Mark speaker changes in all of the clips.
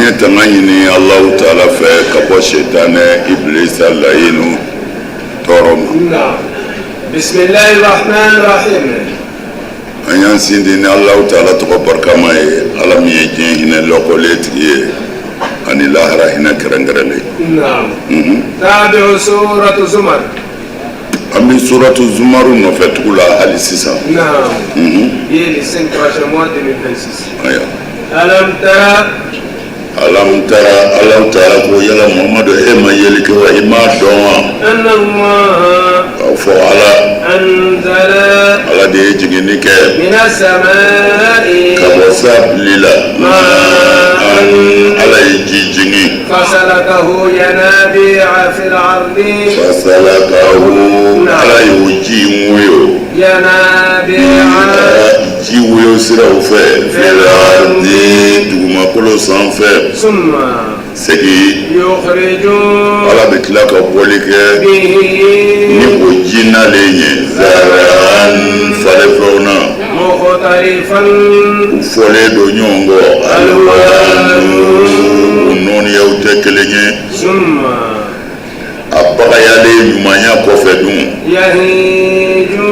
Speaker 1: An ye tanga ɲini Alahu taala fɛ ka bɔ sitanɛ ibilisa layinu tɔɔrɔ ma.
Speaker 2: Bisimilahi rahman rahim.
Speaker 1: An y'an sindi ni Alahu taala tɔgɔ barikama ye, Ala min ye diɲɛ hinɛ lɔkɔlen tigi ye ani lahara hinɛ kɛrɛnkɛrɛnlen.
Speaker 2: Tabi'u suratu Zumar.
Speaker 1: An bɛ suratu Zumaru nɔfɛ tugu la hali sisan.
Speaker 2: Bi ye le 5 prochain mois 2026.
Speaker 1: Ayiwa.
Speaker 2: Alam tara.
Speaker 1: Alam tara, Alahu taala ko yala Muhamadu, e ma yeli kɛ wa? I m'a dɔn wa?
Speaker 2: Anna Allah.
Speaker 1: K'a fɔ Ala.
Speaker 2: Anzala.
Speaker 1: Ala de ye jiginni kɛ.
Speaker 2: Mina samaa'i.
Speaker 1: Ka bɔ sanbili la. Ma'an, Ala ye ji jigin.
Speaker 2: Fasalakahu yanabi'a fil ardi.
Speaker 1: Fasalakahu, Ala y'o ji in woyo.
Speaker 2: Yanabi'a.
Speaker 1: Ji woyo siraw fɛ. Fil ardi, dugumakolo sanfɛ.
Speaker 2: Summa.
Speaker 1: Segin.
Speaker 2: Yukhriju.
Speaker 1: Ala bɛ tila ka bɔli kɛ.
Speaker 2: Bihi.
Speaker 1: Ni o ji nalen ye. Zaran, falenfɛnw na.
Speaker 2: Mukhtalifan.
Speaker 1: U fɔlen don ɲɔgɔn kɔ. Alwanu, u nɔɔniyaw tɛ kelen ye.
Speaker 2: Summa.
Speaker 1: A bagayalen ɲumanya kɔfɛ dun.
Speaker 2: Yahiju.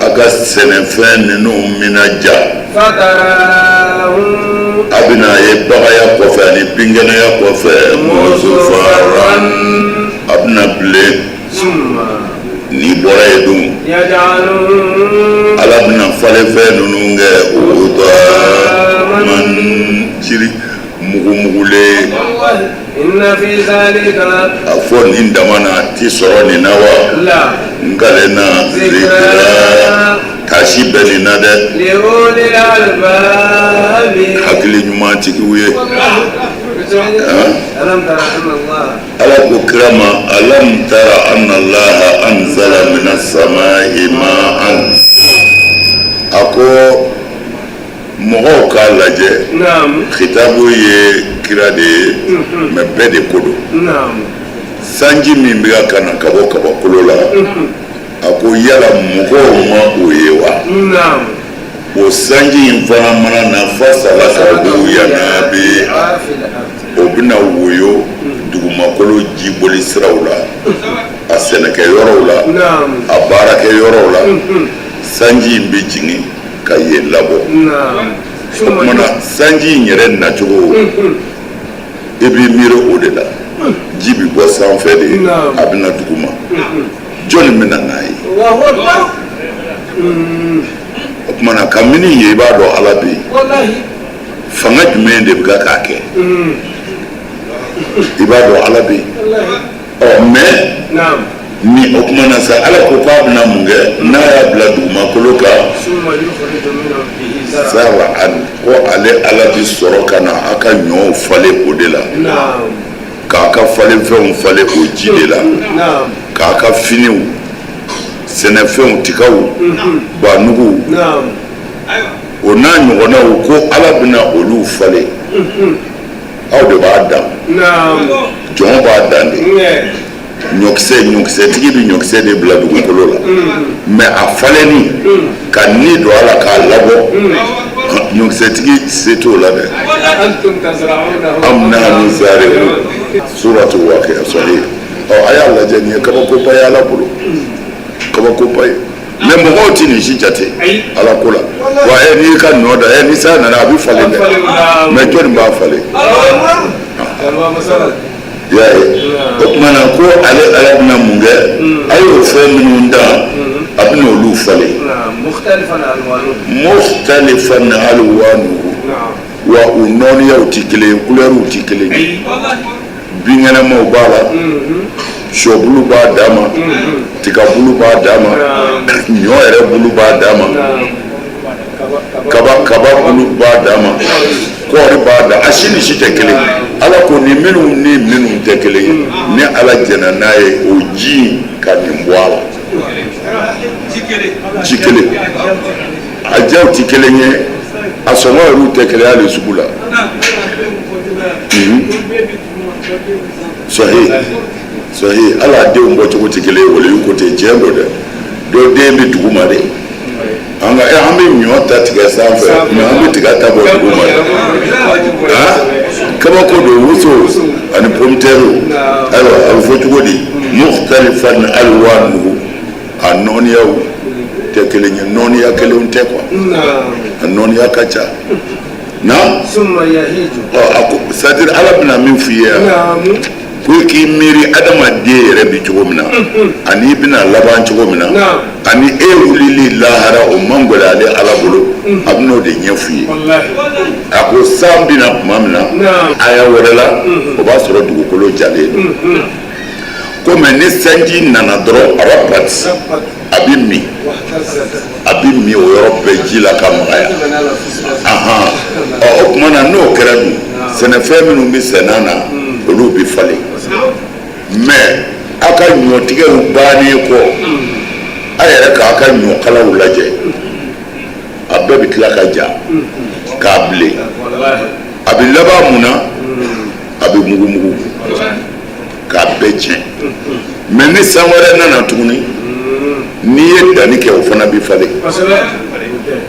Speaker 1: A ka sɛnɛfɛn ninnu bɛna ja.
Speaker 2: Fatarahu.
Speaker 1: A bɛna ye bagaya kɔfɛ ani binkɛnɛya kɔfɛ. Musufaran. A bɛna bilen.
Speaker 2: Summa.
Speaker 1: N'i bɔra yen dun.
Speaker 2: Yaj'aluhu.
Speaker 1: Ala bɛna falenfɛn ninnu kɛ hutaman, jiri mugumugulen.
Speaker 2: Inna fi zalika.
Speaker 1: A fɔ nin dama na a ti sɔrɔ nin na wa?
Speaker 2: La.
Speaker 1: N kalenna zikira taasi bɛ nin na dɛ.
Speaker 2: Li ulil albabi.
Speaker 1: Hakili ɲuman tigiw ye.
Speaker 2: Alam tara anna Allah.
Speaker 1: Ala ko kira ma alam tara anna Allaha anzala minas samai ma'an. A ko mɔgɔw k'a lajɛ. Kitabu ye kira de ye, mais bɛɛ de ko don. Sanji min bɛ ka na ka bɔ kabakolo la, a ko yala mɔgɔw ma o ye wa? O sanji in fana mana na, fasalakahu yanabi'a, o bɛna woyo dugumakolo jiboli siraw la, a sɛnɛkɛ yɔrɔw la, a baarakɛ yɔrɔw la. Sanji in bɛ jigin ka yen labɔ. O tuma na sanji in yɛrɛ nacogo, i b'i miiri o de la. Ji bɛ bɔ sanfɛ de, a bɛ na duguma. Jɔnni bɛ na n'a ye? O tuma na kabini yen, i b'a dɔn Ala bɛ yen. Fanga jumɛn de bɛ k'a kɛ? I b'a dɔn Ala bɛ yen. Ɔ mais ni o tuma na sa, Ala ko k'a bɛna mun kɛ n'a y'a bila dugumakolo kan? Zara'an, ko ale Ala bɛ sɔrɔ ka na a ka ɲɔw falen o de la, k'a ka falenfɛnw falen o ji de la, k'a ka finiw, sɛnɛfɛnw, tigaw, banuguw, o n'a ɲɔgɔnnaw, ko Ala bɛna olu falen. Aw de b'a dan, jɔn b'a dan de. Ɲɔkisɛ, ɲɔkisɛtigi bɛ ɲɔkisɛ de bila dugukolo la, mais a falenni ka ni don a la k'a labɔ, ɲɔkisɛtigi se t'o la dɛ. Am nahnu zari'un, suratu waqi'a sahih. Ɔ a y'a lajɛ, nin ye kabakoba ye Ala bolo, kabakoba ye. Mais mɔgɔw tɛ nin si jate Ala ko la wa. Ɛ n'i ka ɲɔ dan, ɛ ni san nana, a bɛ falen dɛ, mais jɔnni b'a falen? I y'a ye, o tuma na ko ale Ala bɛna mun kɛ? A y'o fɛn minnu dan, a bɛna olu falen. Mukhtalifan alwanuhu, wa u nɔɔniyaw tɛ kelen ye, kulɛriw tɛ kelen ye. Binkɛnɛmaw b'a la, sɔbulu b'a dan ma, tigabulu b'a dan ma, ɲɔ yɛrɛ bulu b'a dan ma, kaba kaba bulu b'a dan ma, kɔɔri b'a dan. A si ni si tɛ kelen. Ala ko ni minnu ni minnu tɛ kelen ye, ni Ala jɛnna n'a ye, o ji ka nin bɔ a la. Ji kelen, a diyaw tɛ kelen ye, a sɔngɔ yɛrɛw tɛ kelen hali sugu la. Sahi sahi, hali a denw bɔcogo tɛ kelen ye. Waliyu ko ten, tiɲɛ don dɛ. Dɔ den bɛ duguma de. An ka an bɛ ɲɔ ta tigɛ sanfɛ, mais an bɛ tiga ta bɔ duguma de. Kabako don. Écouteur. Ayiwa, a bɛ fɔ cogo di? Mukhtalifan alwanuhu, a nɔɔniyaw tɛ kelen ye, nɔɔniya kelenw tɛ quoi, a nɔɔniya ka ca na.
Speaker 2: Summa yahiju.
Speaker 1: Ɔ, a ko, c'est à dire Ala bɛna min f'i ye yan, ko i k'i miiri adamaden yɛrɛ bi cogo min na, ani i bɛna laban cogo min na, ani e wulili lahara, o man gɛlɛn ale Ala bolo. A bɛn'o de ɲɛf'i ye. A ko san bɛna tuma min na, aya wɛrɛ la, o b'a sɔrɔ dugukolo jalen don ko, mais ni sanji nana dɔrɔn, rabat, a bɛ min, a bɛ min o yɔrɔ bɛɛ ji la ka magaya. Ahan, ɔ, o tuma na, n'o kɛra dun, sɛnɛfɛn minnu bɛ sɛnɛ na, olu bɛ falen. Mais aw ka ɲɔtigɛw bannen kɔ, a yɛrɛ k'a ka ɲɔkalaw lajɛ, a bɛɛ bɛ tila ka ja k'a bilen. A bɛ laban mun na? A bɛ mugumugu k'a bɛɛ tiɲɛ. Mais ni san wɛrɛ nana tuguni, n'i ye danni kɛ, o fana bɛ falen.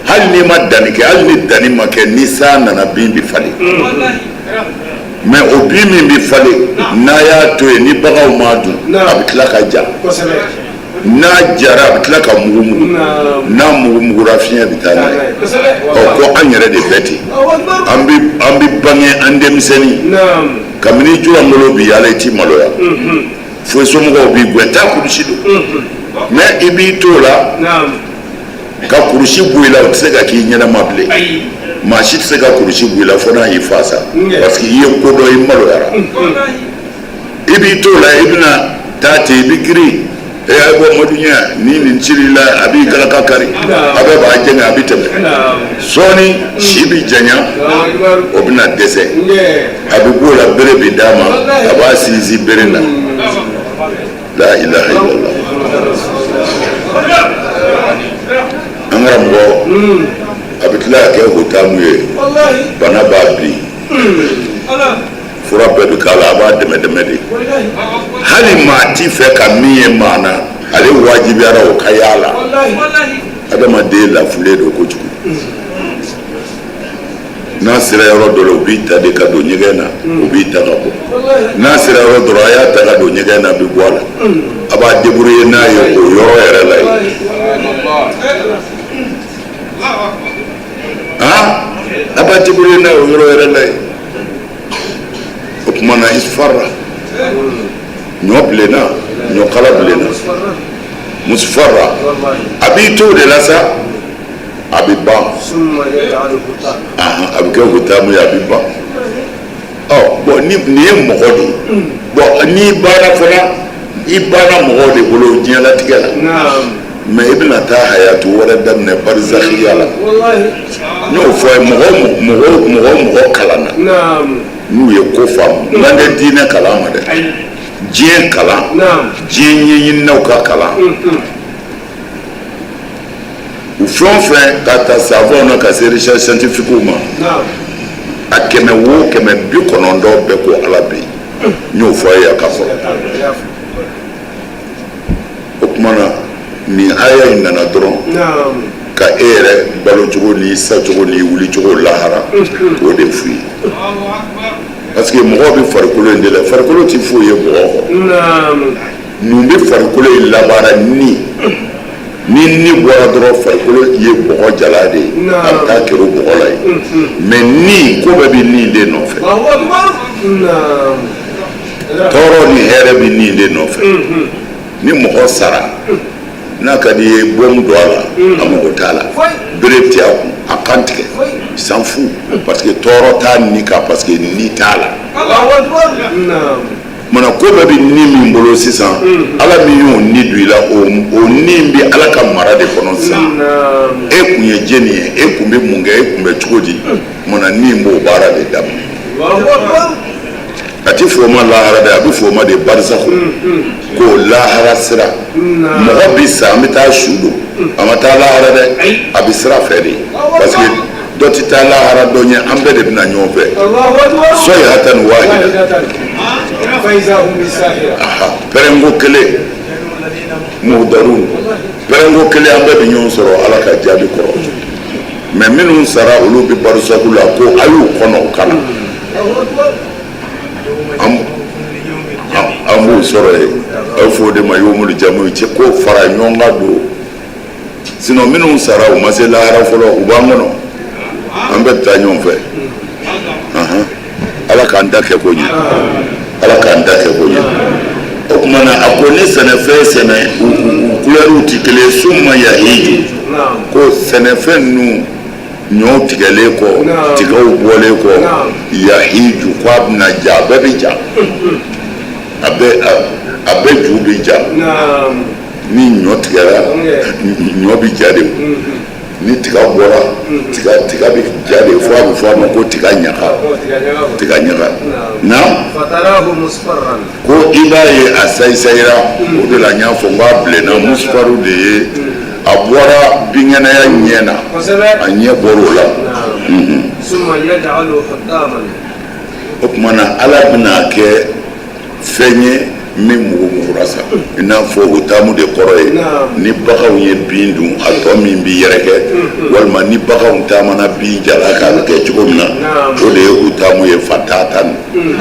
Speaker 1: Hali n'i ma danni kɛ, hali ni danni ma kɛ, ni san nana, bin bɛ falen. Mais o bin min bɛ falen, n'a y'a to yen, ni baganw m'a dun, a bɛ tila ka ja. N'a jara, a bɛ tila ka mugumugu. N'a mugumugura, fiɲɛ bɛ taa n'a ye. Ɔ, ko an yɛrɛ de bɛ ten. An bɛ bange an denmisɛnnin, kabini julankolo bi yaala, i t'i maloya fo somɔgɔw b'i gɛn, taa kurusi don. Mais i b'i t'o la ka kurusi bɔ i la, o tɛ se ka k'i ɲɛnama bilen. Maa si tɛ se ka kurusi bɔ i la fo n'a y'i fa sa, parce que i ye ko dɔ, i maloyara. I b'i t'o la, i bɛna taa ten, i bɛ girin, e y'a bɔ maduɲɛ ni nin cir'i la, a b'i galaka kari, a bɛɛ b'a jɛngɛ, a bɛ tɛmɛ. Sɔɔni si bɛ janya, o bɛna dɛsɛ, a bɛ b'o la, bere bɛ d'a ma, a b'a sinsin bere la. La ilaha illallah. An karamɔgɔ, a bɛ tila ka kɛ hotamu ye, bana b'a bin, fura bɛɛ bɛ k'a la, a b'a dɛmɛ dɛmɛ de. Hali maa ti fɛ ka min ye maa na, ale wajibiyara o ka y'a la. Adamaden lafulen don kojugu. N'a sera yɔrɔ dɔ la, u b'i ta de ka don ɲɛgɛn na, u b'i ta ka bɔ. N'a sera yɔrɔ dɔ la, a y'a ta ka don ɲɛgɛn na, a bɛ bɔ a la, a b'a débrouiller n'a ye o yɔrɔ yɛrɛ la yen. A b'a débrouiller n'a ye o yɔrɔ yɛrɛ la yen. O tuma na, isfarra, ɲɔ bilenna, ɲɔkala bilenna, musfarra, a b'i to o de la sa, a bɛ ban, a bɛ kɛ hutamu ye, a bɛ ban. Ɔ bon, ni nin ye mɔgɔ de ye. Bon, n'i banna fana, i banna mɔgɔw de bolo diɲɛlatigɛ la, mais i bɛna taa hayatu wɛrɛ daminɛ barizakhiya la. N y'o fɔ a ye, mɔgɔ mɔgɔ mɔgɔ mɔgɔ kalanna, n'u ye ko faamu, n kan tɛ diinɛ kalan ma dɛ, diɲɛ kalan, diɲɛ ɲɛɲininaw ka kalan, u fɛn o fɛn, ka ta savants na ka se recherche scientifique ma, a 100 o 100, 90 bɛɛ ko Ala bɛ yen. N y'o fɔ a ye a ka kɔrɔ. O tuma na, nin aya in nana dɔrɔn ka e yɛrɛ balocogo n'i sacogo n'i wulicogo lahara, k'o de f'u ye, parce que mɔgɔw bɛ farikolo in de la. Farikolo tɛ foyi ye bɔgɔ kɔ. Mun bɛ farikolo in labaara? Ni ni bɔra dɔrɔn, farikolo ye bɔgɔ jala de ye, a bɛ taa kɛrɛ bɔgɔ la yen. Mais ni ko bɛɛ bɛ ni de nɔfɛ. Tɔɔrɔ ni hɛrɛ bɛ ni de nɔfɛ. Ni mɔgɔ sara, n'a ka di i ye, bɔmu don a la, a mago t'a la, bere tɛ a kun, a kan tigɛ, s'en fout, parce que tɔɔrɔ t'a ni kan, parce que ni t'a la. Mana ko bɛɛ bɛ ni min bolo sisan, Ala min y'o ni don i la, o ni bɛ Ala ka mara de kɔnɔ sisan. E kun ye jɛni ye? E kun bɛ mun kɛ? E kun bɛ cogo di? Mana ni b'o baara de daminɛ. A ti fɔ o ma lahara dɛ, a bɛ fɔ o ma de barizakhu, k'o lahara sira. Mɔgɔ bi sa, an bɛ taa su don, a ma taa lahara dɛ, a bɛ sira fɛ de, parce que dɔ tɛ taa lahara dɔ ɲɛ, an bɛɛ de bɛ na ɲɔgɔn fɛ. Sɔyihatan wahida, pɛrɛnko kelen, muhdarun, pɛrɛnko kelen, an bɛɛ bɛ ɲɔgɔn sɔrɔ Ala ka jaabi kɔrɔ. Mais minnu sara, olu bɛ barizakhu la, ko a y'u kɔnɔ u ka na. An b'o sɔrɔ yen. A bɛ fɔ o de ma yomul jamu, cɛ ko fara ɲɔgɔn kan don. Sinon minnu sara, u ma se lahara fɔlɔ, u b'an kɔnɔ, an bɛɛ bɛ taa ɲɔgɔn fɛ. Ala k'an da kɛ ko ɲɛ, Ala k'an da kɛ ko ɲɛ. O tuma na, a ko ni sɛnɛfɛn sɛnɛ, u kulɛriw tɛ kelen. Summa yahiju, ko sɛnɛfɛn ninnu, ɲɔw tigɛlen kɔ, tigaw bɔlen kɔ, yahiju, ko a bɛna ja, a bɛɛ bɛ ja, a bɛɛ ju bɛ ja. Ni ɲɔ tigɛra, ɲɔ bɛ ja de. Ni tiga bɔra, tiga bɛ ja de, fo a bɛ fɔ a ma ko tiga ɲaga, tiga ɲaga na. Ko i b'a ye a sayisayira. O de la n y'a fɔ n ko a bilenna. Musfaru de ye a bɔra binkɛnɛya ɲɛ na, a ɲɛ bɔra o la. O tuma na, Ala bɛna kɛ fɛn ye min mugumugura sa, i n'a fɔ o taamu de kɔrɔ ye ni baganw ye bin dun, a tɔ min bi yɛrɛkɛ, walima ni baganw taamana bin jala k'a bɛ kɛ cogo min na, o de ye o taamu ye. Fatata nin,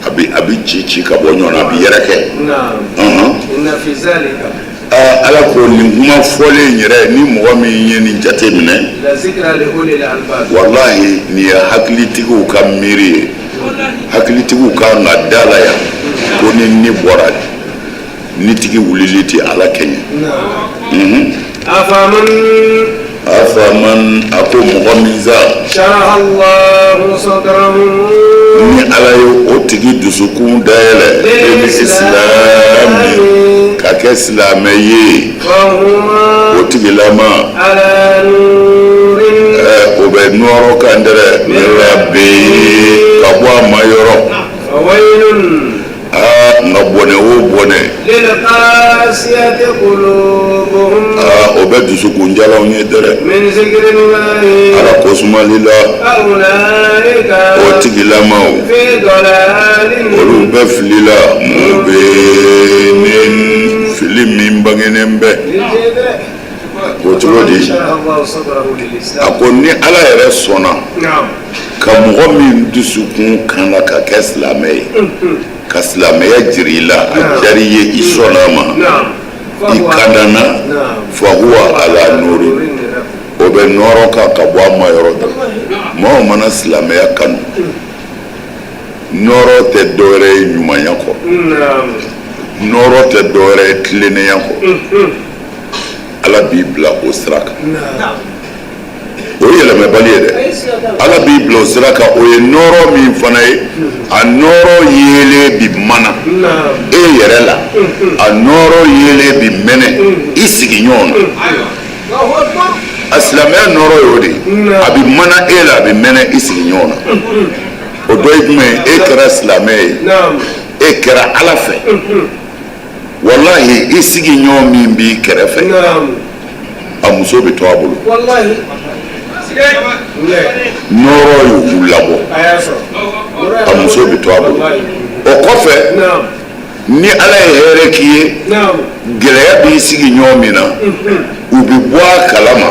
Speaker 1: a bɛ ci ci ka bɔ ɲɔgɔn na, a bɛ yɛrɛkɛ. Ala ko nin kuma fɔlen yɛrɛ, ni mɔgɔ min ye nin jate minɛ, walahi, nin ye hakilitigiw ka miiri ye. Hakilitigiw kan ka da la yan ko ni ni bɔra, nitigi wulili tɛ Ala kɛɲɛ.
Speaker 2: Afaman.
Speaker 1: Afaman, a ko mɔgɔ min sa,
Speaker 2: sharaha Allahu sadrahu,
Speaker 1: ni Ala ye o tigi dusukun dayɛlɛ, lil islami, ka kɛ silamɛ ye,
Speaker 2: fahuwa
Speaker 1: o tigilama
Speaker 2: ala nurin,
Speaker 1: o bɛ nɔrɔ kan dɛrɛ, min rabbi, ka bɔ a ma yɔrɔ.
Speaker 2: Fawailun,
Speaker 1: Aa, nka bɔnɛ o bɔnɛ,
Speaker 2: lil qasiyati qulubuhum,
Speaker 1: aa, o bɛ dusukun jalaw ye dɛrɛ,
Speaker 2: min zikrillahi,
Speaker 1: Ala kosumali la,
Speaker 2: ulaika,
Speaker 1: o tigilamaw,
Speaker 2: fi dalalin,
Speaker 1: olu bɛ fili la, mubinin, fili min bangenen bɛ o cogo di?
Speaker 2: Sharaha Allahu sadrahu lil
Speaker 1: A
Speaker 2: islam.
Speaker 1: ko ni Ala yɛrɛ sɔnna ka mɔgɔ min dusukun kan na ka kɛ silamɛ ye, ka silamɛya jiri i la, a diyara i ye, i sɔnna a ma, i kandana, fahuwa ala nuri, o bɛ nɔrɔ kan ka bɔ a ma yɔrɔ dɔ. Maaw mana silamɛya kanu, nɔrɔ tɛ dɔwɛrɛ ye ɲumanya kɔ, nɔrɔ tɛ dɔwɛrɛ ye tilennenya kɔ. Ala b'i bila o sira kan, o ye yɛlɛmɛbali ye dɛ. Ala b'i bila o sira kan, o ye nɔrɔ min fana ye, a nɔrɔ yeelen bi mana e yɛrɛ la, a nɔrɔ yeelen bi mɛnɛ i sigiɲɔgɔn na. A silamɛya nɔrɔ y'o de ye, a bi mana e la, a bi mɛnɛ i sigiɲɔgɔn na. O dɔ ye jumɛn ye? E kɛra silamɛ ye, e kɛra Ala fɛ, walahi, i sigiɲɔgɔn min b'i kɛrɛfɛ, a muso bɛ to a bolo.
Speaker 2: Wallahi.
Speaker 1: Nɔrɔ y'u labɔ, a muso bɛ to a bolo. O kɔfɛ, ni Ala ye hɛrɛ k'i ye, gɛlɛya b'i sigi ɲɔgɔn min na, u bɛ bɔ a kalama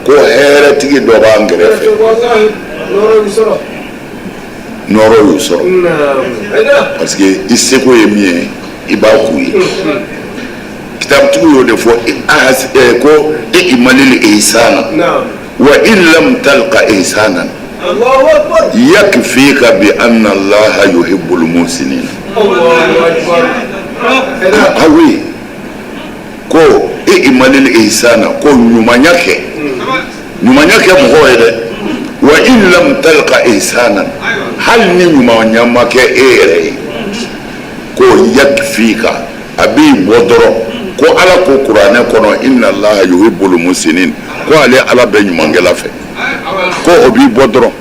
Speaker 1: ko hɛrɛtigi dɔ b'an kɛrɛfɛ. Nɔrɔ y'u sɔrɔ, parce que i seko ye min ye, i b'a k'u ye. Kitabutigiw y'o de fɔ ko i'malil ihsana wa in lam talqa ihsanan yakfika bi anna Allaha yuhibbul muhsinin. Ah oui, ko i'malil ihsana, ko ɲumanya kɛ, ɲumanya kɛ mɔgɔw ye dɛ. Wa in lam talqa ihsanan, hali ni ɲumanya ma kɛ e yɛrɛ ye, ko yakfika, a b'i bɔ dɔrɔn ko Ala ko kuranɛ kɔnɔ inna Allaha yuhibbul muhsinin, ko ale Ala bɛ ɲumankɛla fɛ, ko o b'i bɔ dɔrɔn.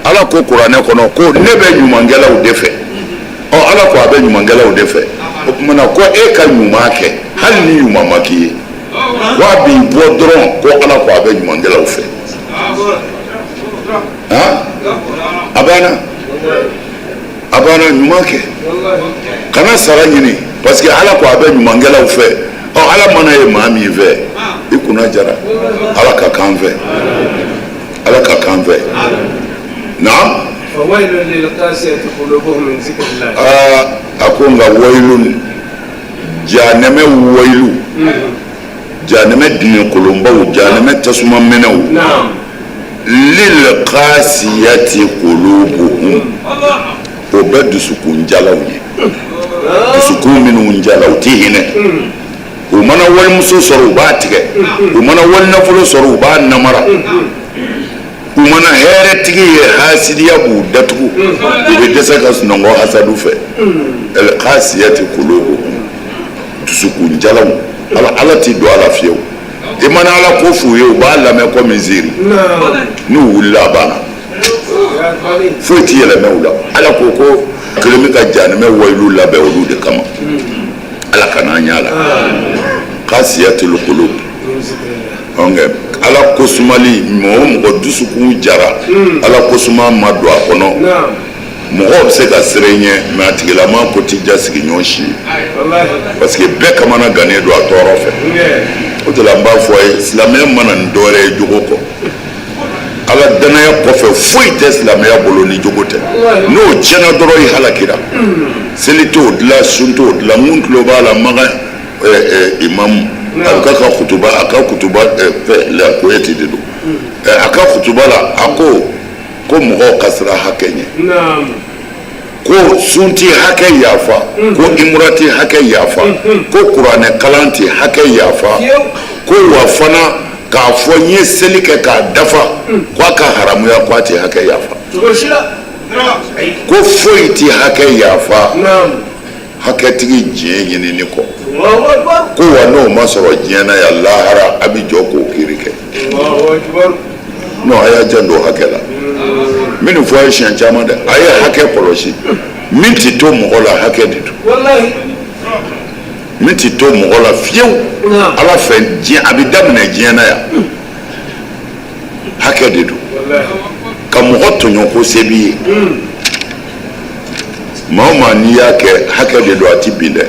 Speaker 1: Ala ko kuranɛ kɔnɔ ko ne bɛ ɲumankɛlaw de fɛ. Ɔ, Ala ko a bɛ ɲumankɛlaw de fɛ, o tuma na ko e ka ɲuman kɛ, hali ni ɲuman ma k'i ye, ko a b'i bɔ dɔrɔn ko Ala ko a bɛ ɲumankɛlaw fɛ. Han, a banna, a banna. Ɲuman kɛ, kana sara ɲini, parce que Ala ko a bɛ ɲumankɛlaw fɛ. Ɔ, Ala mana ye maa min fɛ, i kunna jara. Ala ka kan fɛ, Ala ka kan fɛ. Naam. Aa, a ko nka wayilun, jahanɛmɛ wayilu, jahanɛmɛ dingɛ kolonbaw, jahanɛmɛ tasuma mɛnɛw, lil kasiyati kulubuhum, o bɛ dusukun jalaw ye, dusukun minnu jala, u ti hinɛ. U mana walimuso sɔrɔ, u b'a tigɛ. U mana walinafolo sɔrɔ, u b'a namara. U mana hɛrɛtigi ye, hasidiya b'u datugu, u bɛ dɛsɛ ka sunɔgɔ hasadu fɛ. El kasiyati kulubuhum, dusukun jalaw, ala ala ti don a la fiyewu. I mana ala ko f'u ye, u b'a lamɛn komi ziiri. N'u wulila, a banna, foyi ti yɛlɛmɛ u la. Ala ko ko kelen bɛ ka jahanɛmɛ wayilu labɛn olu de kama. Ala kana an y'a la kasiyatul kulub. Donc ala kosumali, mɔgɔ o mɔgɔ dusukun jara, ala kosuma ma don a kɔnɔ, mɔgɔw bɛ se ka siran i ɲɛ, mais a tigilama ko t'i ja sigiɲɔgɔn si ye, parce que bɛɛ kamana gannen don a tɔɔrɔ fɛ. O de la n b'a fɔ a ye, silamɛya mana nin dɔwɛrɛ ye jogo kɔ, ala danaya kɔfɛ foyi tɛ silamɛya bolo ni jogo tɛ. N'o tiɲɛna dɔrɔn, i halakira. Seli t'o dilan, sun t'o dilan. N kun tulo b'a la, Makan imamu, a bɛ ka kutuba, a ka kutuba fɛ la, Koyɛti de don, a ka kutuba la, a ko ko mɔgɔw ka siran hakɛ ɲɛ, ko sun ti hakɛ yafa, ko imura ti hakɛ yafa, ko kuranɛ kalan ti hakɛ yafa, ko wa fana k'a fɔ n ye seli kɛ k'a dafa, ko a ka haramuya, ko a ti hakɛ yafa, ko foyi ti hakɛ yafa hakɛtigi diɲɛ ɲinini kɔ, ko wa n'o ma sɔrɔ diɲɛ na yan, lahara a bɛ jɔ k'o kiiri kɛ. Non, a y'a janto hakɛ la. N bɛ nin fɔ a ye siɲɛ caman dɛ, a ye hakɛ kɔlɔsi. Min ti to mɔgɔ la, hakɛ de don. Min ti to mɔgɔ la fiyewu ala fɛ, diɲɛ a bɛ daminɛ diɲɛ na yan, hakɛ de don. Ka mɔgɔ tɔɲɔ ko se b'i ye, maa o maa n'i y'a kɛ, hakɛ de don, a ti bin dɛ,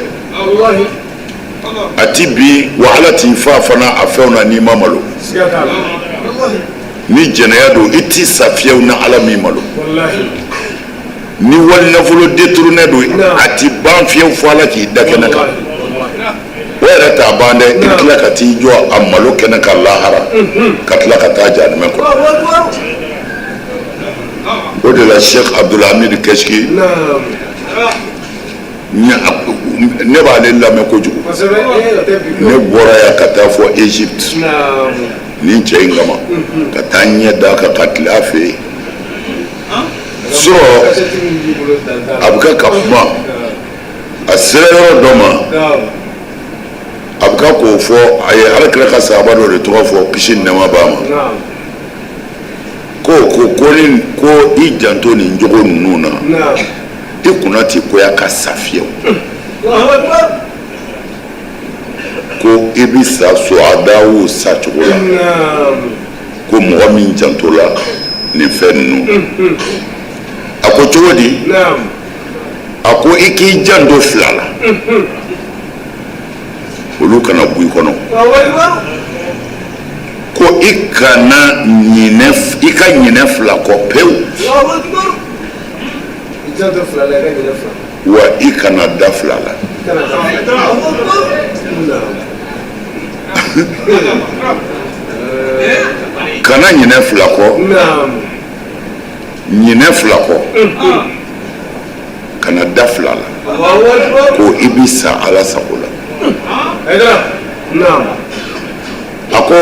Speaker 1: a ti bin. Wa ala t'i fa fana a fɛnw na n'i ma malo. Ni jɛnɛya don, i ti sa fiyewu ni ala m'i malo. Ni wali nafolo détourné don, a ti ban fiyewu fo ala k'i da kɛnɛ kan. O yɛrɛ t'a ban dɛ, i bɛ tila ka t'i jɔ a malo kɛnɛ kan lahara, ka tila ka taa jahanamɛ kɔnɔ. O de la Sheikh Abdulhamid Keshki, ne b'ale lamɛn kojugu. Ne bɔra yan ka taa fɔ Egypte nin cɛ in kama, ka taa ɲɛ d'a kan, ka tile a fɛ yen sɔrɔ a bɛ kɛ ka kuma. A sera yɔrɔ dɔ ma, a bɛ ka k'o fɔ, a ye alakira ka sahaba dɔ de tɔgɔ fɔ, kisi ni nɛɛma b'a ma, ko ko ko ni ko i janto nin jogo ninnu na, i kunna ti goya ka sa fiyewu, ko i bɛ sa suhadaw sa cogo la, ko mɔgɔ min jantola nin fɛn ninnu. A ko cogo di? A ko i k'i janto fila la, olu kana bɔ i kɔnɔ, ko i kana ɲinɛ, i ka ɲinɛ fila kɔ pewu, wa i kana da fila la. Kana ɲinɛ fila kɔ, ɲinɛ fila kɔ, kana da fila la, ko i bi sa ala sago la. A ko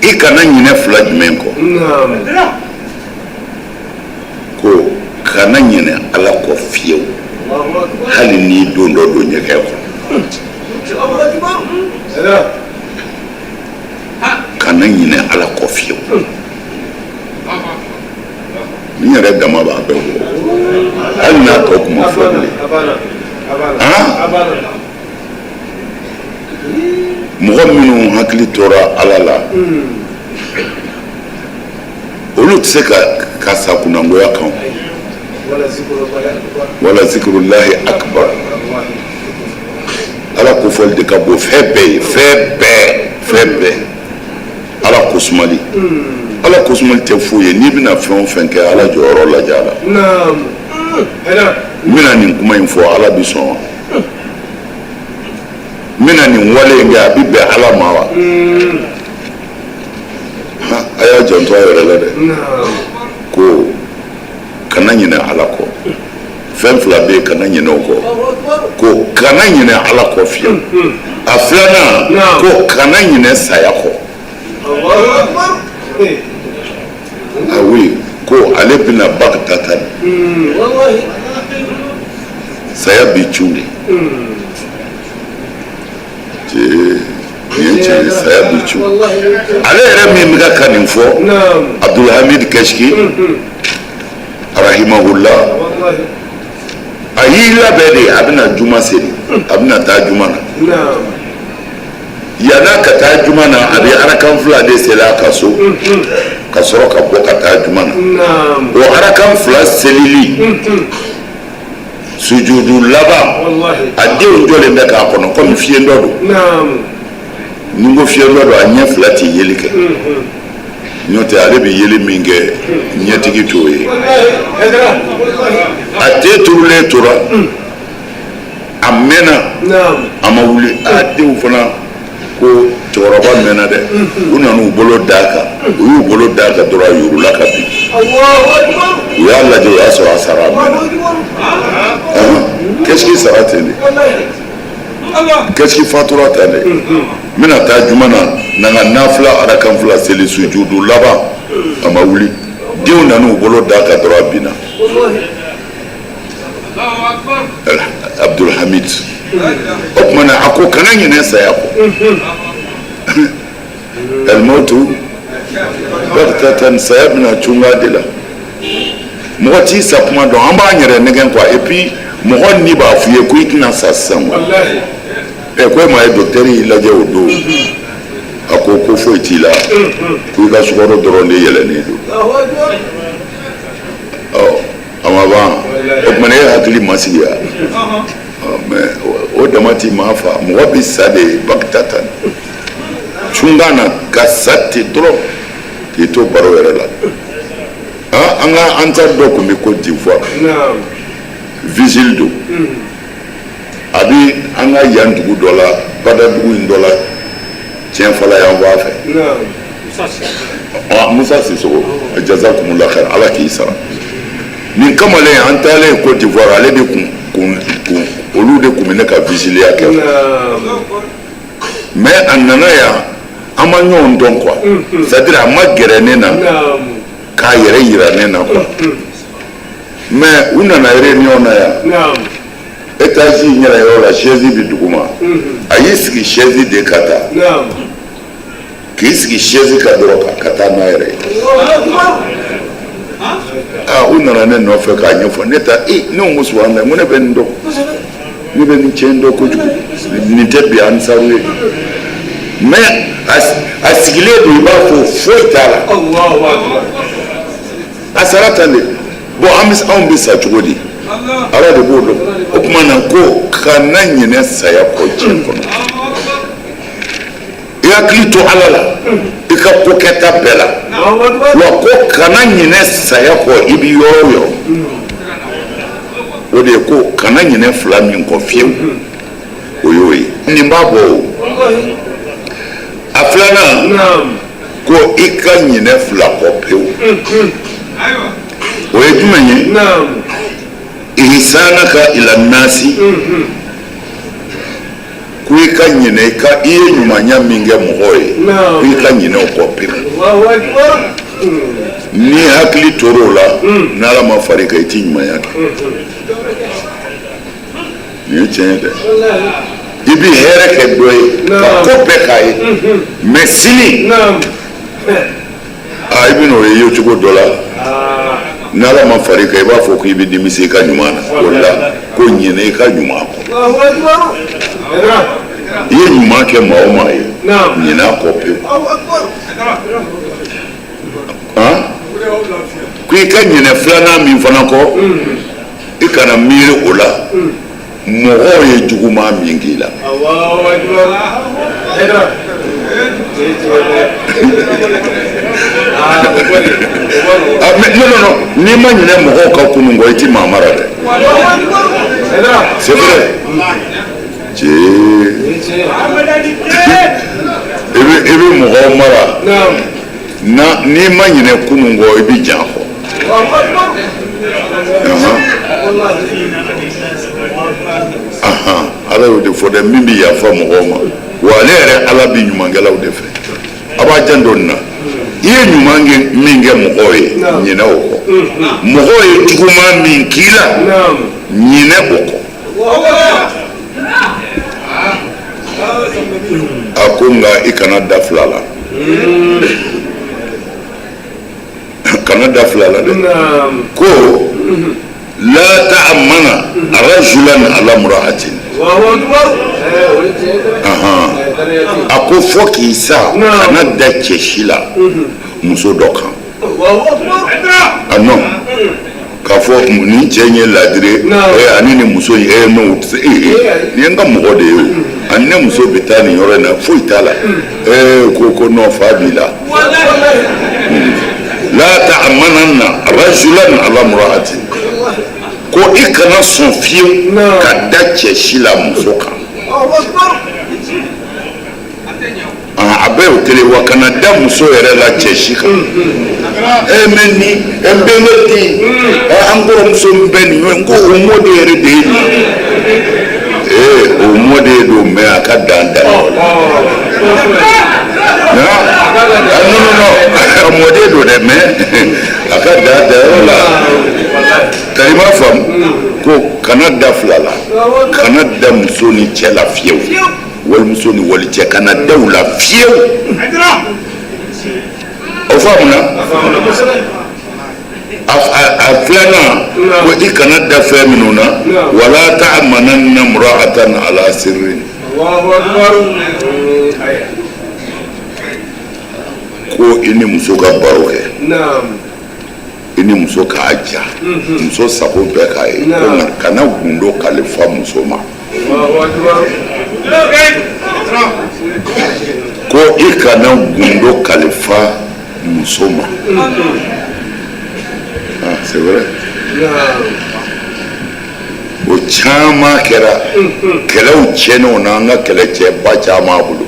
Speaker 1: i kana ɲinɛ fila jumɛn kɔ? Ko kana ɲinɛ ala kɔ fiyewu, hali n'i don dɔ don ɲɛgɛn kɔnɔ, kana ɲinɛ ala kɔ fiyewu. N yɛrɛ dama b'a bɛɛ bɔ, hali n'a tɔ kuma fɔ bilen. Mɔgɔ minnu hakili tora ala la, olu tɛ se ka sa kunnangoya kan. Wala zikirulahi akbar, ala kofɔli de ka bon fɛn bɛɛ ye, fɛn bɛɛ, fɛn bɛɛ. Ala kosumali, Ala kosumali tɛ foyi ye. N'i bɛna fɛn o fɛn kɛ, Ala jɔyɔrɔ lajɛ a la. N bɛna nin kuma in fɔ, Ala bɛ sɔn wa? N bɛna nin wale in kɛ, a bɛ bɛn Ala ma wa? A y'a janto a yɛrɛ la dɛ. Ko kana ɲinɛ Ala kɔ. Fɛn fila bɛ yen, kana ɲinɛ o kɔ. Ko kana ɲinɛ Ala kɔ fiyewu. A filanan, ko kana ɲinɛ saya kɔ. Ah oui, ko ale bɛna bagtatan. Saya b'i cun de. Nin ye tiɲɛ ye, saya b'i cun. Ale yɛrɛ min bɛ ka nin fɔ, Abdulhamid Kɛsiki rahimahullah, a y'i labɛn de, a bɛna juma seli, a bɛna taa juma na. Yann'a ka taa juma na, a bɛ arakan fila de seli a ka so ka sɔrɔ ka bɔ ka taa juma na. O arakan fila selili, sujudu laban, a denw jɔlen bɛ k'a kɔnɔ komi fiyentɔ don. Ni n ko fiyentɔ don, a ɲɛ fila tɛ yeli kɛ, n'o tɛ ale bɛ yeli min kɛ, ɲɛtigi t'o ye. A ten turulen tora, a mɛnna, a ma wuli. A denw fana ko cɛkɔrɔba mɛnna dɛ. U nana u bolo d'a kan, u y'u bolo d'a kan dɔrɔn, a yurula ka bin. U y'a lajɛ, o y'a sɔrɔ a sara, a mɛnna. Kɛsiki sara ten de, Kɛsiki fatura ten de. N bɛna taa juma na, na n ka nafila arakan fila seli, sujudu laban, a ma wuli. Denw nana u bolo d'a kan dɔrɔn, a binna. Abdulhamid, o tuma na a ko kana ɲinɛ saya kɔ. Almautu bagtatan, saya bɛna cunga de la. Mɔgɔ t'i sa kuma dɔn, an b'an yɛrɛ nɛgɛn quoi. Et puis mɔgɔ ni b'a f'i ye ko i tɛna sa sisan quoi. Ɛ, ko e ma ye, docteur y'i lajɛ o don, a ko ko foyi t'i la, ko i ka sukaro dɔrɔn de yɛlɛnnen don. Ɔ, a ma ban. O tuma e hakili ma sigi ya? Mais o dama ti maa fa. Mɔgɔ bɛ sa de bagtatan, cunga na, ka sa ten dɔrɔn k'i to baro yɛrɛ la. An ka an ta dɔ tun bɛ Côte d'Ivoire, vigile don. A bɛ an ka yan dugu dɔ la, badadugu in dɔ la, Tiɲɛfala yan fan fɛ. Musa Sisoko, jazakumullah khair, Ala k'i sara. Nin kamalen, an taalen Côte d'Ivoire, ale de kun kun kun olu de kun bɛ ne ka vigiliya kɛ. Mais a nana yan, an ma ɲɔgɔn dɔn quoi, c'est à dire a ma gɛrɛ ne na k'a yɛrɛ yira ne na quoi. Mais u nana réunion na yan, étage in yɛrɛ yɔrɔ la, chaise bɛ duguma, a y'i sigi chaise de ka taa, k'i sigi chaise kan dɔrɔn ka taa n'a yɛrɛ ye. Aa, u nana ne nɔfɛ k'a ɲɛfɔ ne ta. E, ne ko subahana, n ko ne bɛ nin dɔn, ne bɛ nin cɛ in dɔn kojugu. Nin tɛ bi ansaru ye, mais a sigilen don, i b'a fɔ foyi t'a la. A sara tan de. Bon, an bɛ, anw bɛ sa cogo di? Ala de b'o dɔn. O tuma na ko kana ɲinɛ saya kɔ diɲɛ kɔnɔ. I hakili to Ala la i ka ko kɛta bɛɛ la. Wa ko kana ɲinɛ saya kɔ i bɛ yɔrɔ o yɔrɔ. O de ye ko kana ɲinɛ fila min kɔ fiyewu, o y'o ye. Nin b'a bɔ o. A filanan, ko i ka ɲinɛ fila kɔ pewu. O ye jumɛn ye? Ihsanaka ila nasi, ko i ka ɲinɛ i ka i ye ɲumanya min kɛ mɔgɔw ye, ko i ka ɲinɛ o kɔ pewu. N'i hakili tor'o la, n'Ala ma far'i kan, i t'i ɲumanya kɛ. Nin ye tiɲɛ ye dɛ. I bɛ hɛrɛ kɛ dɔ ye ka ko bɛɛ k'a ye, mais sini aa, i bɛn'o ye yecogo dɔ la, n'Ala ma far'i kan, i b'a fɔ k'i bɛ nimisi i ka ɲuman na. O la ko ɲinɛ i ka ɲuman kɔ. I ye ɲuman kɛ maa o maa ye, ɲinɛ a kɔ pewu. Ko i ka ɲinɛ filanan min fana kɔ, i kana miiri o la mɔgɔw ye juguman min k'i la. Ah, mais non, non, non, n'i ma ɲinɛ mɔgɔw ka kunun kɔ, i ti maa mara dɛ. C'est vrai. Cee, i bɛ mɔgɔw mara na, n'i ma ɲinɛ kunun kɔ, i bɛ jan kɔ. Ahan. Ahan. Ala y'o de fɔ dɛ, min bɛ yafa mɔgɔw ma, wa ale yɛrɛ Ala bɛ ɲumankɛlaw de fɛ. A b'a janto nin na, i ye ɲuman kɛ min kɛ mɔgɔw ye, ɲinɛ o kɔ. Mɔgɔw ye juguman min k'i la, ɲinɛ o kɔ. A ko nka i kana da fila la, kana da fila la dɛ. Ko la ta'mana rajulan ala mura'atin. A ko fo k'i sa, kana da cɛ si la muso dɔ kan. A non, k'a fɔ nin cɛ in ye ladiri ye, ani nin muso in, non, o tɛ se. Nin ye n ka mɔgɔ de ye o, ani ne muso bɛ taa nin yɔrɔ in na, foyi t'a la. Ko non, fa b'i la. La ta'mananna rajulan ala mura'atin, ko i kana sɔn fiyewu ka da cɛ si la muso kan. A bɛɛ y'o kelen wa, kana da muso yɛrɛ la cɛ si kan. Mais ni n bɛnkɛ den, an kɔrɔmuso bɛ nin ɲɔgɔn ko o mɔden yɛrɛ de ye nin. O mɔden don, mais a ka dan dan yɔrɔ la. Non, non, non, a mɔden don dɛ, mais a ka dan dan yɔrɔ la. Tari m'a faamu ko kana da fila la, kana da muso ni cɛ la fiyewu, walimuso ni walicɛ, kana da u la fiyewu. O faamuna? A filanan, ko i kana da fɛn minnu na, wala ta'mananna imra'atan ala sirrin. Ko i ni muso ka baro kɛ, i ni muso k'a ja, muso sago bɛɛ k'a ye, ko nka kana gundo kalifa muso ma. Ko i kana gundo kalifa muso ma. Ah, c'est vrai, o caman kɛra kɛlɛw tiɲɛnenw na an ka kɛlɛcɛba caman bolo.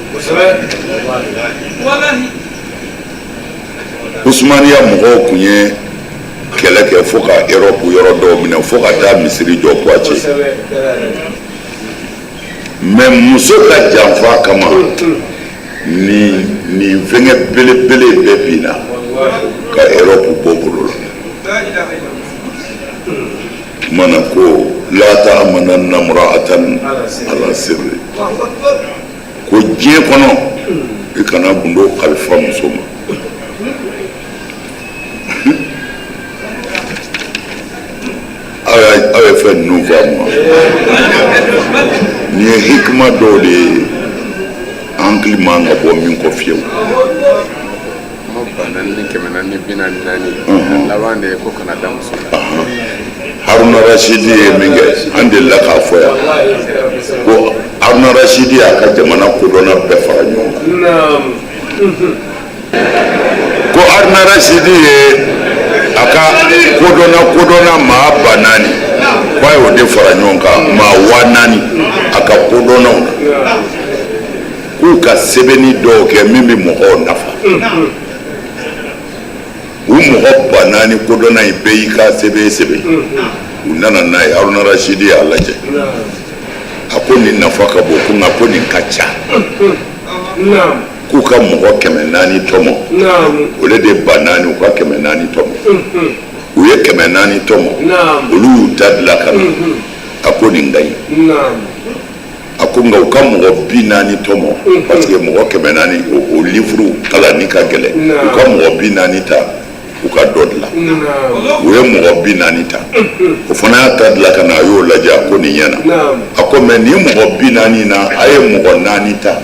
Speaker 1: Usumaniya mɔgɔw tun ye kɛlɛ kɛ fo ka Europe yɔrɔ dɔw minɛ, fo ka taa misiri jɔ Poitiers, mais muso ka janfa kama, nin fɛngɛ belebele bɛɛ binna ka Europe bɔ bolo la. Mana ko la ta'mananna imra'atan ala sirri, ko diɲɛ kɔnɔ i kana gundo kalifa muso ma. Aw ye fɛn ninnu faamu wa? Nin ye hikima dɔw de ye, an hakili man ka bɔ min kɔ fiyewu.
Speaker 2: Kuma 4444, laban de ye ko kana da muso la.
Speaker 1: Haruna Rasidi ye min kɛ, an delila k'a fɔ yan ko Haruna Rasidi y'a ka jamana kodɔnna bɛɛ fara ɲɔgɔn kan. Ko Haruna Rasidi ye a ka kodɔnna maa 4000, k'a y'o de fara ɲɔgɔn kan, maa 4000, a ka kodɔnnaw na, k'u ka sɛbɛnni dɔw kɛ min bɛ mɔgɔw nafa. U mɔgɔ 4000 kodɔnna in bɛɛ y'i ka sɛbɛn sɛbɛn, u nana n'a ye. Haruna Rasidi y'a lajɛ, a ko nin nafa ka bon, ko nka ko nin ka ca, k'u ka mɔgɔ 400 tɔmɔ, o de 4000, u ka 400 tɔmɔ. U ye 400 tɔmɔ, olu y'u ta dilan ka na. A ko nin ka ɲi. A ko nka u ka mɔgɔ 40 tɔmɔ, parce que mɔgɔ 400, o livre kalanni ka gɛlɛn. U ka mɔgɔ 40 ta, u ka dɔ dilan. U ye mɔgɔ 40 ta, o fana y'a ta dilan ka na. A y'o lajɛ, a ko nin ɲɛna. A ko mais nin mɔgɔ 40 na, a ye mɔgɔ naani ta,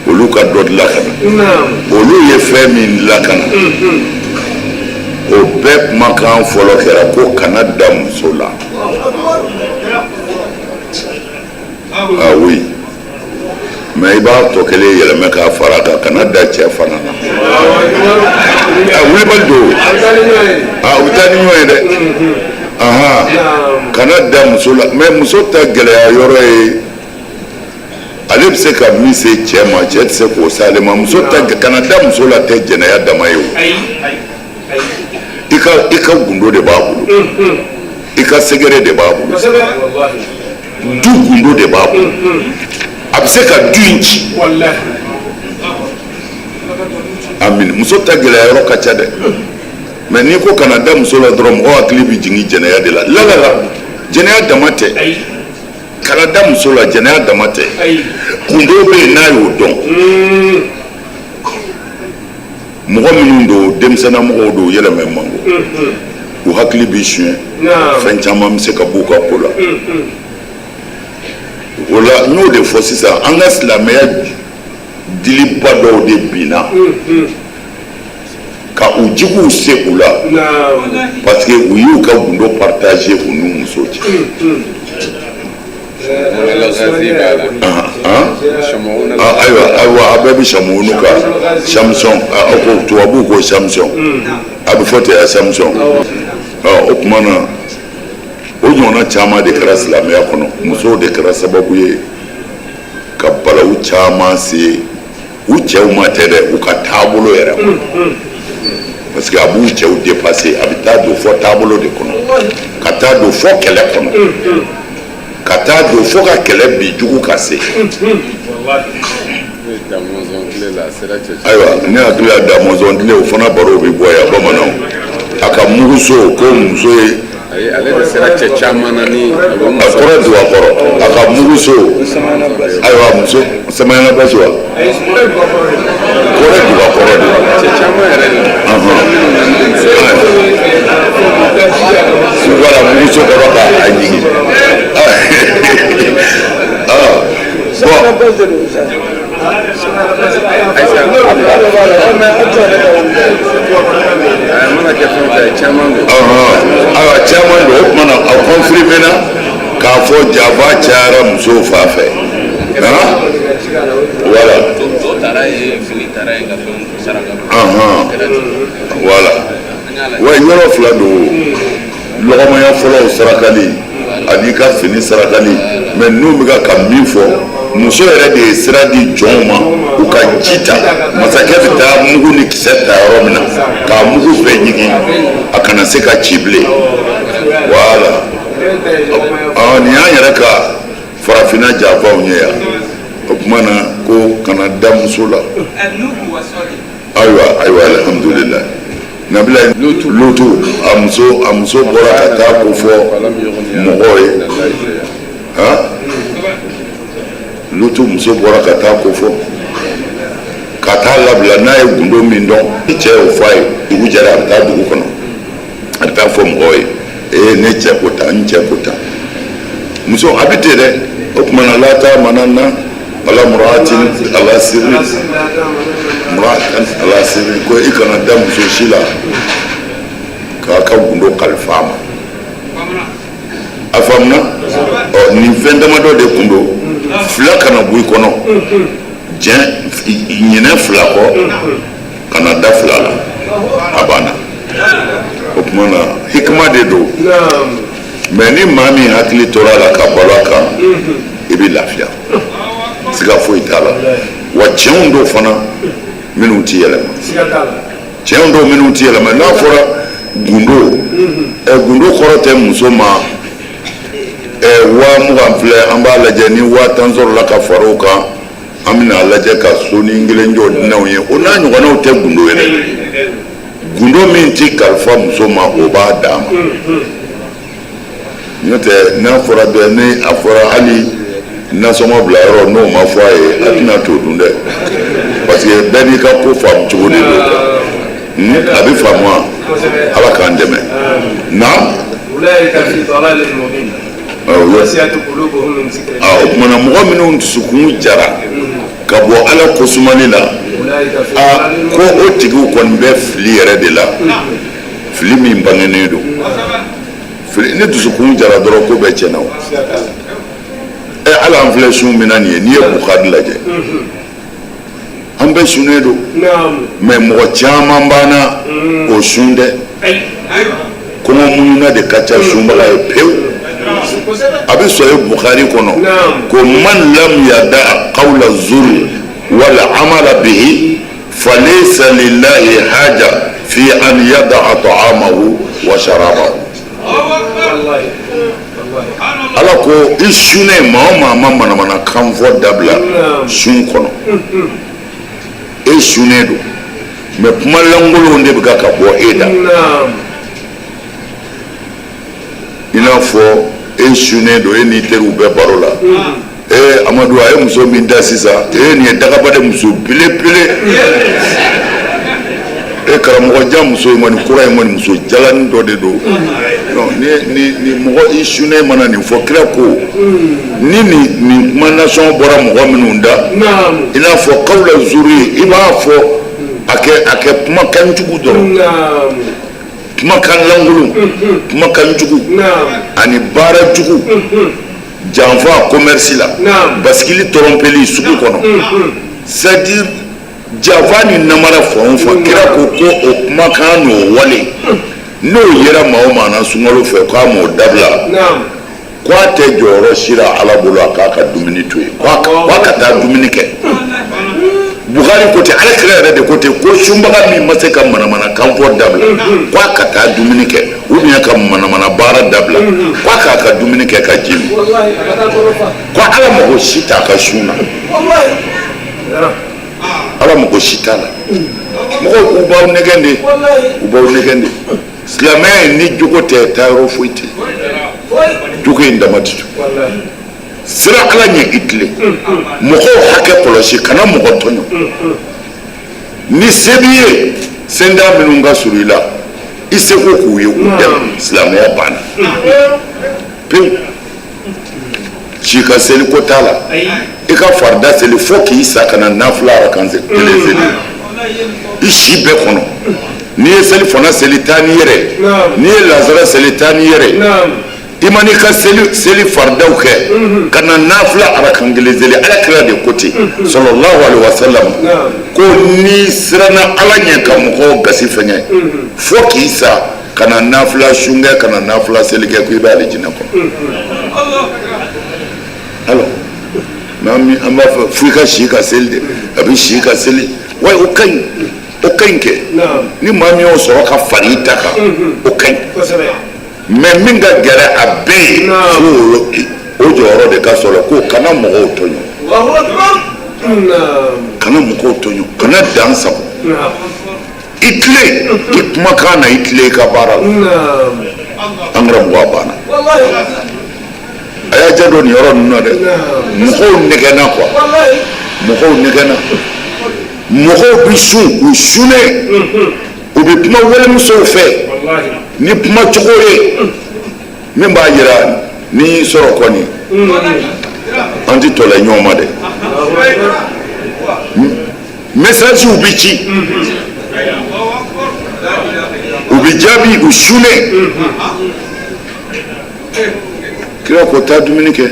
Speaker 1: olu ka dɔ dilan ka na. Olu ye fɛn min dilan ka na, o bɛɛ kumakan fɔlɔ kɛra ko kana da muso la. Ah oui, mais Mais i b'a tɔ kelen yɛlɛmɛ k'a fara kan, kana da cɛ fana na. A wulibali don, a u bɛ taa ni ɲɔgɔn ye dɛ. Ahan, kana da muso la. Mais muso ta gɛlɛya yɔrɔ ye, ale bɛ se ka min se cɛ ma, cɛ tɛ se k'o se ale ma. Muso ta, kana da muso la tɛ jɛnɛya dama ye o. I ka gundo de b'a bolo, i ka secret de b'a bolo, du gundo de b'a bolo. A bɛ se ka du in ci. Amin. Muso ta gɛlɛya yɔrɔ ka ca dɛ. Mais n'i ko kana da muso la dɔrɔn, mɔgɔ hakili bɛ jigin jɛnɛya de la. La la la, jɛnɛya dama tɛ. Kana da muso la, jɛnɛya dama tɛ. Gundo bɛ yen, n'a y'o dɔn, mɔgɔ minnu don, denmisɛnnamɔgɔw don, yɛlɛmɛ man go, u hakili bɛ suɲɛ, fɛn caman bɛ se ka b'u ka ko la. O la, n y'o de fɔ sisan, an ka silamɛya diliba dɔw de binna ka u juguw se u la, parce que u y'u ka gundo partager u n'u muso cɛ. Ayiwa, ayiwa, a bɛɛ bɛ Samunu ka Samson, ko tubabuw ko Samson, a bɛ fɔ ten, Samson. O tuma na, o ɲɔgɔnna caman de kɛra silamɛya kɔnɔ. Musow de kɛra sababu ye ka balawu caman se u cɛw ma tɛ dɛ, u ka taabolo yɛrɛ ma, parce que a b'u cɛw dépasser. A bɛ taa don fɔ taabolo de kɔnɔ, ka taa don fɔ kɛlɛ kɔnɔ, ka taa don fo ka kɛlɛ bi jugu ka se. Ayiwa, ne hakili la, Damɔzɔn tile, o fana baro bɛ bɔ yan. Bamananw, a ka muguso ko muso ye.
Speaker 3: Ale de sera cɛ caman na ni
Speaker 1: a kɔrɔ Dugakɔrɔ, a ka muguso. Ayiwa, muso Samayana Basi wa kɔrɔ Dugakɔrɔ de.
Speaker 3: Cɛ caman yɛrɛ de.
Speaker 1: Wala muguso kɔrɔ k'a jigin. Bon, ayiwa, caman don. O tuma na, a confirmé na k'a fɔ janfa cayara musow fan fɛ. Voilà, voilà. Wa yɔrɔ fila don: lɔgɔmaya fɔlɔw sarakali ani ka fini sarakali. Mais n'u bɛ ka min fɔ, muso yɛrɛ de ye sira di jɔnw ma u ka ji ta. Masakɛ bɛ taa mugu ni kisɛ ta yɔrɔ min na, k'a mugu bɛɛ ɲigin, a kana se ka ci bilen. Voilà, nin y'an yɛrɛ ka farafinna janfaw ye yan. O tuma na, ko kana da muso la. Ayiwa, ayiwa, alhamdulilayi. Nabila Lutu, a muso bɔra ka taa ko fɔ mɔgɔw ye. Lutu muso bɔra ka taa ko fɔ, ka taa labila. N'a ye gundo min dɔn, cɛ y'o fɔ a ye. Dugu jɛra, a bɛ taa dugu kɔnɔ, a bɛ taa fɔ mɔgɔw ye: ee, ne cɛ ko tan, n cɛ ko tan. Muso a bɛ ten dɛ. O tuma na, la ta mana na ala muraatin ala sirri muraatin ala sirri, ko i kana da muso si la k'a ka gundo kalifa a ma. A faamuna? Ɔ, nin fɛn damadɔ de kun don. Fila kana bɔ i kɔnɔ, jɛn ɲinɛ fila kɔ, kana da fila la, a banna. O tuma na, hikima de don. Mais ni maa min hakili tora a la ka balo a kan, i bɛ lafiya, siga foyi t'a la. Wa tiɲɛw dɔw fana minnu ti yɛlɛma, tiɲɛw dɔw minnu ti yɛlɛma. N'a fɔra gundo, gundo kɔrɔ tɛ muso ma 20,000 filɛ, an b'a lajɛ ni 10,000 sɔrɔla ka fara o kan, an bɛna lajɛ ka sonin kelen jɔ dunanw ye. O n'a ɲɔgɔnnaw tɛ gundo ye dɛ. Gundo min ti kalifa muso ma, o b'a d'a ma. N'o tɛ, n'a fɔra bɛɛ, ni a fɔra hali nasɔngɔ bila yɔrɔ, n'o ma fɔ a ye, a tɛna t'o dun dɛ, parce que bɛɛ n'i ka ko faamu cogo de don. A bɛ faamu wa? Ala k'an dɛmɛ. Naam. O tuma na, mɔgɔ minnu dusukun jara ka bɔ Ala kosumani la, a ko o tigiw kɔni bɛ fili yɛrɛ de la, fili min bangenen don. Fili ni dusukun jara dɔrɔn, ko bɛɛ tiɲɛna. O Ɛ, hali an filɛ sun min na nin ye, n'i ye Bukari lajɛ, an bɛɛ sunnen don, mais mɔgɔ caman b'an na, o sun tɛ. Kɔngɔ muɲuna de ka ca sunbaga ye pewu. A bɛ sɔrɔ Bukari kɔnɔ ko man lam yada qawla zuri wal amala bihi falaysa lillahi haja fi an yada'a ta'amahu wa sharabahu. Ala ko i sunnen, maa o maa ma manamanakan fɔ dabila sun kɔnɔ, e sunnen don, mais kuma lankolonw de bɛ ka bɔ e da. I n'a fɔ e sunnen don, e n'i teriw bɛ baro la: ee Amadu, a ye muso min da sisan, ee nin ye dagaba de, muso belebele. E karamɔgɔ jan, muso in kɔni kura in kɔni, muso jalanin dɔ de don. Non, ni mɔgɔ i sunnen mana nin fɔ, kira ko ni nin kuma nasɔn bɔra mɔgɔ minnu da, i n'a fɔ kawula zuru, i b'a fɔ a kɛ kumakan jugu dɔrɔn, kumakan lankolon, kumakan jugu ani baara jugu, janfa commerce la, basigili, tɔrɔnpeli sugu kɔnɔ, c'est à dire janfa ni namara fan o fan. Kira ko o kumakan n'o wale, n'o yera maa o maa na sunkalo fɛ, k'a m'o dabila, k'a tɛ jɔyɔrɔ si la Ala bolo, a k'a ka dumuni to yen, k'a ka taa dumuni kɛ. Bukari ko ten, Ala kira yɛrɛ de ko ten, ko sunbaga min ma se ka manamanakan fɔ dabila, k'a ka taa dumuni kɛ, ou bien ka manamana baara dabila, k'a k'a ka dumuni kɛ ka ji min, ko Ala mago si t'a ka sun na. Ala mago si t'a la. Mɔgɔw, u b'aw nɛgɛn de, u b'aw nɛgɛn de. Silamɛya in ni jogo tɛ taa yɔrɔ foyi tɛ, jogo in dama tɛ. Sira Ala ɲɛ, i tilen, mɔgɔw hakɛ kɔlɔsi, kana mɔgɔ tɔɲɔ. Ni se b'i ye, sendan minnu ka surun i la, i seko k'u ye, k'u dɛmɛ. Silamɛya banna pewu. Si ka seli ko t'a la, i ka farida seli fo k'i sa, ka na nafila arakan kelen seli i si bɛɛ kɔnɔ. N'i ye seli fana seli, taa n'i yɛrɛ. N'i ye lazara seli, taa n'i yɛrɛ. I ma n'i ka seli faridaw kɛ, ka na nafila arakan kelen seli. Ala kira de ko ten, sallallahu alaihi wasallam, ko n'i siranna Ala ɲɛ ka mɔgɔw gasi fɛngɛ fo k'i sa, ka na nafila sun kɛ, ka na nafila seli kɛ, ko i bɛ alijinɛ kɔnɔ. Alors, mais an b'a fɔ fo i ka si ka seli de, a bɛ si ka seli wa, o ka ɲi, o ka ɲi kɛ. Ni maa min y'o sɔrɔ ka fara i ta kan, o ka ɲi. Mais min ka gɛrɛ a bɛɛ ye, fo o jɔyɔrɔ de ka sɔrɔ, ko kana mɔgɔw tɔɲɔ, kana mɔgɔw tɔɲɔ, kana dan sago. I tilen i kumakan na, i tilen i ka baara la. An karamɔgɔ, a banna. A y'a jɛ don nin yɔrɔ ninnu na dɛ. Mɔgɔw nɛgɛnna quoi, mɔgɔw nɛgɛnna. Mɔgɔw bi sun, u sunnen, u bɛ kuma walimusow fɛ ni kuma cogo ye min b'a yira n'i y'i sɔrɔ kɔni, an ti tɔlɛ ɲɔgɔn ma dɛ. Messagew bi ci, u bi jaabi, u sunnen. Kira ko taa dumuni kɛ,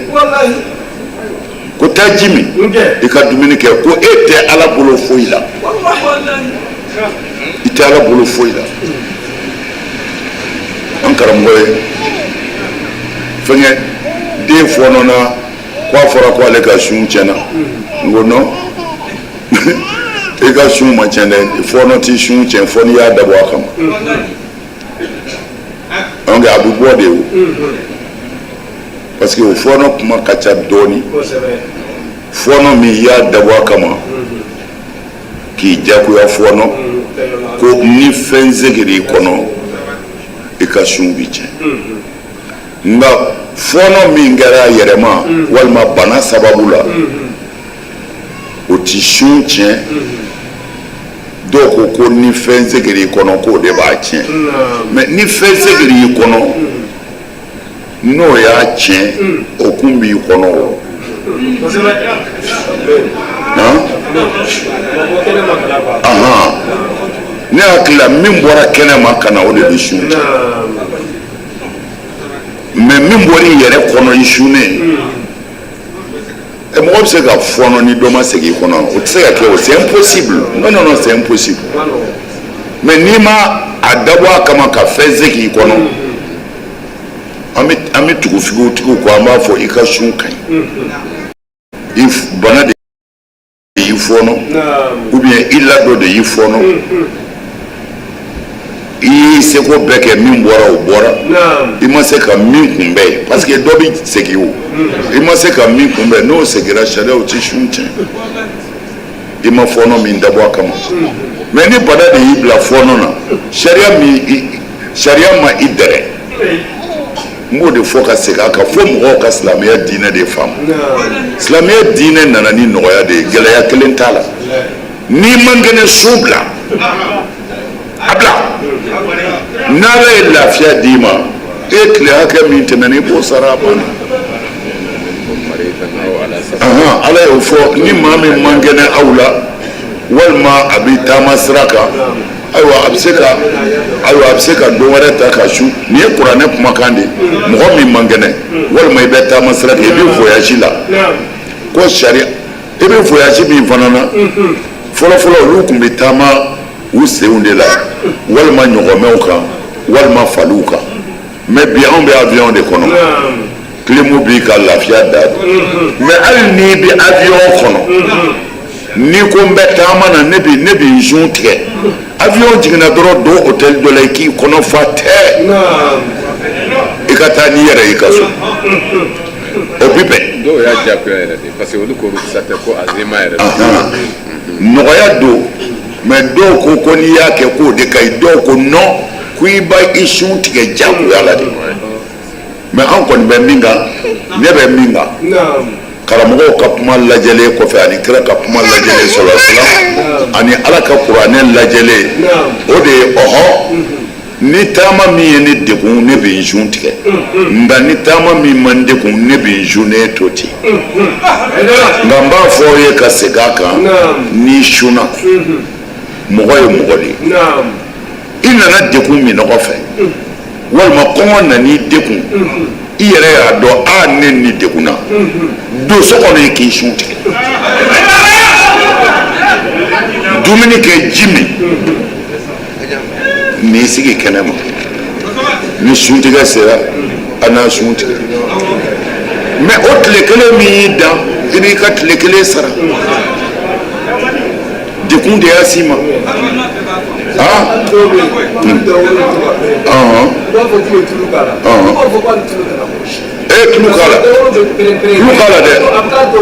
Speaker 1: ko taa ji min, i ka dumuni kɛ, ko e tɛ Ala bolo foyi la, i tɛ Ala bolo foyi la. An karamɔgɔ ye fɛngɛ, den fɔɔnɔna, ko a fɔra ko ale ka sun tiɲɛna. N ko non, i ka sun ma tiɲɛ dɛ. Fɔɔnɔ ti sun tiɲɛ fɔ n'i y'a dabɔ a kama. Donc a bɛ bɔ de o, parce que o fɔɔnɔ kuma ka ca dɔɔni. Fɔɔnɔ min i y'a dabɔ a kama k'i jagoya fɔɔnɔ, ko ni fɛn seginna i kɔnɔ, i ka sun bi tiɲɛ. Nka fɔɔnɔ min kɛra a yɛrɛ ma walima bana sababu la, o ti sun tiɲɛ. Dɔw ko ko ni fɛn seginna i kɔnɔ, k'o de b'a tiɲɛ. Mais ni fɛn seginna i kɔnɔ, n'o y'a tiɲɛ, o kun b'i kɔnɔ o. Han, ahan, ne hakili la, min bɔra kɛnɛ ma ka na, o de bɛ sun tiɲɛ. Mais min bɔra i yɛrɛ kɔnɔ, i sunnen. Mɔgɔ bɛ se ka fɔɔnɔ ni dɔ ma segin i kɔnɔ, o tɛ se ka kɛ o, c'est impossible. Non, non, non, c'est impossible. Mais n'i ma a dabɔ a kama ka fɛn segin i kɔnɔ, an bɛ tugu figutigiw kɔ, an b'a fɔ i ka sun ka ɲi, i bana de y'i fɔɔnɔ ou bien i la dɔ de y'i fɔɔnɔ, i y'i seko bɛɛ kɛ, min bɔra, o bɔra, i ma se ka min kunbɛn, parce que dɔ bɛ segin o, i ma se ka min kunbɛn, n'o seginna, sariya o ti sun tiɲɛ, i ma fɔɔnɔ min dabɔ a kama. Mais ni bana de y'i bila fɔɔnɔ na, sariya min, sariya ma i dɛrɛ. N b'o de fɔ ka segin a kan fo mɔgɔw ka silamɛya diinɛ de faamu. Silamɛya diinɛ nana ni nɔgɔya de ye, gɛlɛya kelen t'a la. N'i man kɛnɛ, sun bila, a bila. N'Ala ye lafiya d'i ma, e ye tile hakɛ min tɛmɛna, i b'o sara, a banna. Ala y'o fɔ: ni maa min man kɛnɛ aw la, walima a bɛ taama sira kan, ayiwa, a bɛ se ka, ayiwa, a bɛ se ka don wɛrɛ ta ka su. Nin ye kuranɛ kumakan de ye. Mɔgɔ min man kɛnɛ, walima i bɛ taama sira kan, i bɛ voyage la, ko sariya, i bɛ voyage min fana na, fɔlɔfɔlɔ olu tun bɛ taama u senw de la, walima ɲɔgɔmɛw kan, walima faliw kan. Mais bi, anw bɛ avion de kɔnɔ, clim b'i ka lafiya da. Mais hali n'i bɛ avion kɔnɔ, n'i ko n bɛ taama na, ne bi n sun tigɛ, avion jiginna dɔrɔn, don hôtel dɔ la, i k'i kɔnɔ fa tɛ, i ka taa n'i yɛrɛ y'i ka so, o bi bɛn.
Speaker 3: Dɔw y'a diyagoya yɛrɛ de, parce que olu ko rukusa tɛ, ko azima yɛrɛ.
Speaker 1: Nɔgɔya don, mais dɔw ko ko n'i y'a kɛ k'o de ka ɲi, dɔw ko non, ko i b'a i sun tigɛ diyagoya la de. Mais an kɔni bɛ min kan, ne bɛ min kan, karamɔgɔw ka kuma lajɛlen kɔfɛ, ani kira ka kuma lajɛlen sɔrɔ sisan, ani Ala ka kuranɛ lajɛlen, o de ye ɔhɔ, ni taama min ye ne degun, ne bɛ n sun tigɛ, nka ni taama min ma n degun, ne bɛ n sun, ne to ten. Nka n b'a fɔ aw ye ka segin a kan, n'i sunna, mɔgɔ ye mɔgɔ de ye, i nana degun minɔgɔ fɛ, walima kɔngɔ nan'i degun, i yɛrɛ y'a dɔn a ne ni degunna, don so kɔnɔ, i k'i sun tigɛ, dumuni kɛ, ji min, n'i sigi kɛnɛ ma, ni suntigɛ sera, a n'a sun tigɛ. Mais o tile kelen min y'i dan, i b'i ka tile kelen sara, degun de y'a s'i ma. Ah, ɔhɔn, ee, tulu k'a la, tulu k'a la dɛ.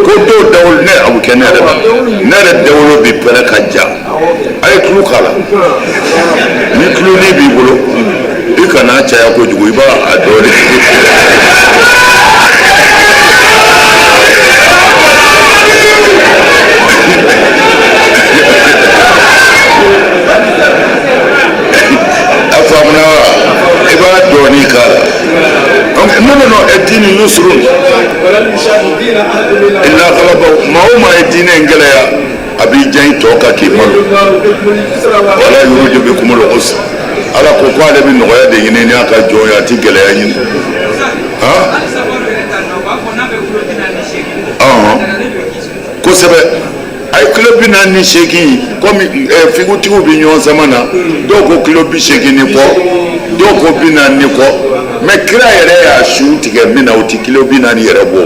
Speaker 1: Ko dɔw dawolo, ne a bɛ kɛ ne yɛrɛ la, ne yɛrɛ dawolo bɛ pɛrɛn ka ja. A ye tulu k'a la. Ni tuluni b'i bolo, i kana caya kojugu, i b'a a dɔɔnin. A faamuna wa? I b'a dɔɔnin k'a la. Non, non, non, diini yusrun illa galabahu. Maa o maa ye diinɛ in gɛlɛya, a b'i jan i tɔ kan k'i malo. Wala yuridu bikumul usra. Ala ko ko ale bɛ nɔgɔya de ɲini n'a ka jɔn ye, a ti gɛlɛya ɲini. Han, ɔhɔn, kosɛbɛ. A ye kilo 48, komi figutigiw bɛ ɲɔgɔn sama na, dɔw ko kilo 80 ni kɔ, dɔw ko 40 ni kɔ. Mais kira yɛrɛ y'a sun tigɛ min na, o ti kilo 40 yɛrɛ bɔ.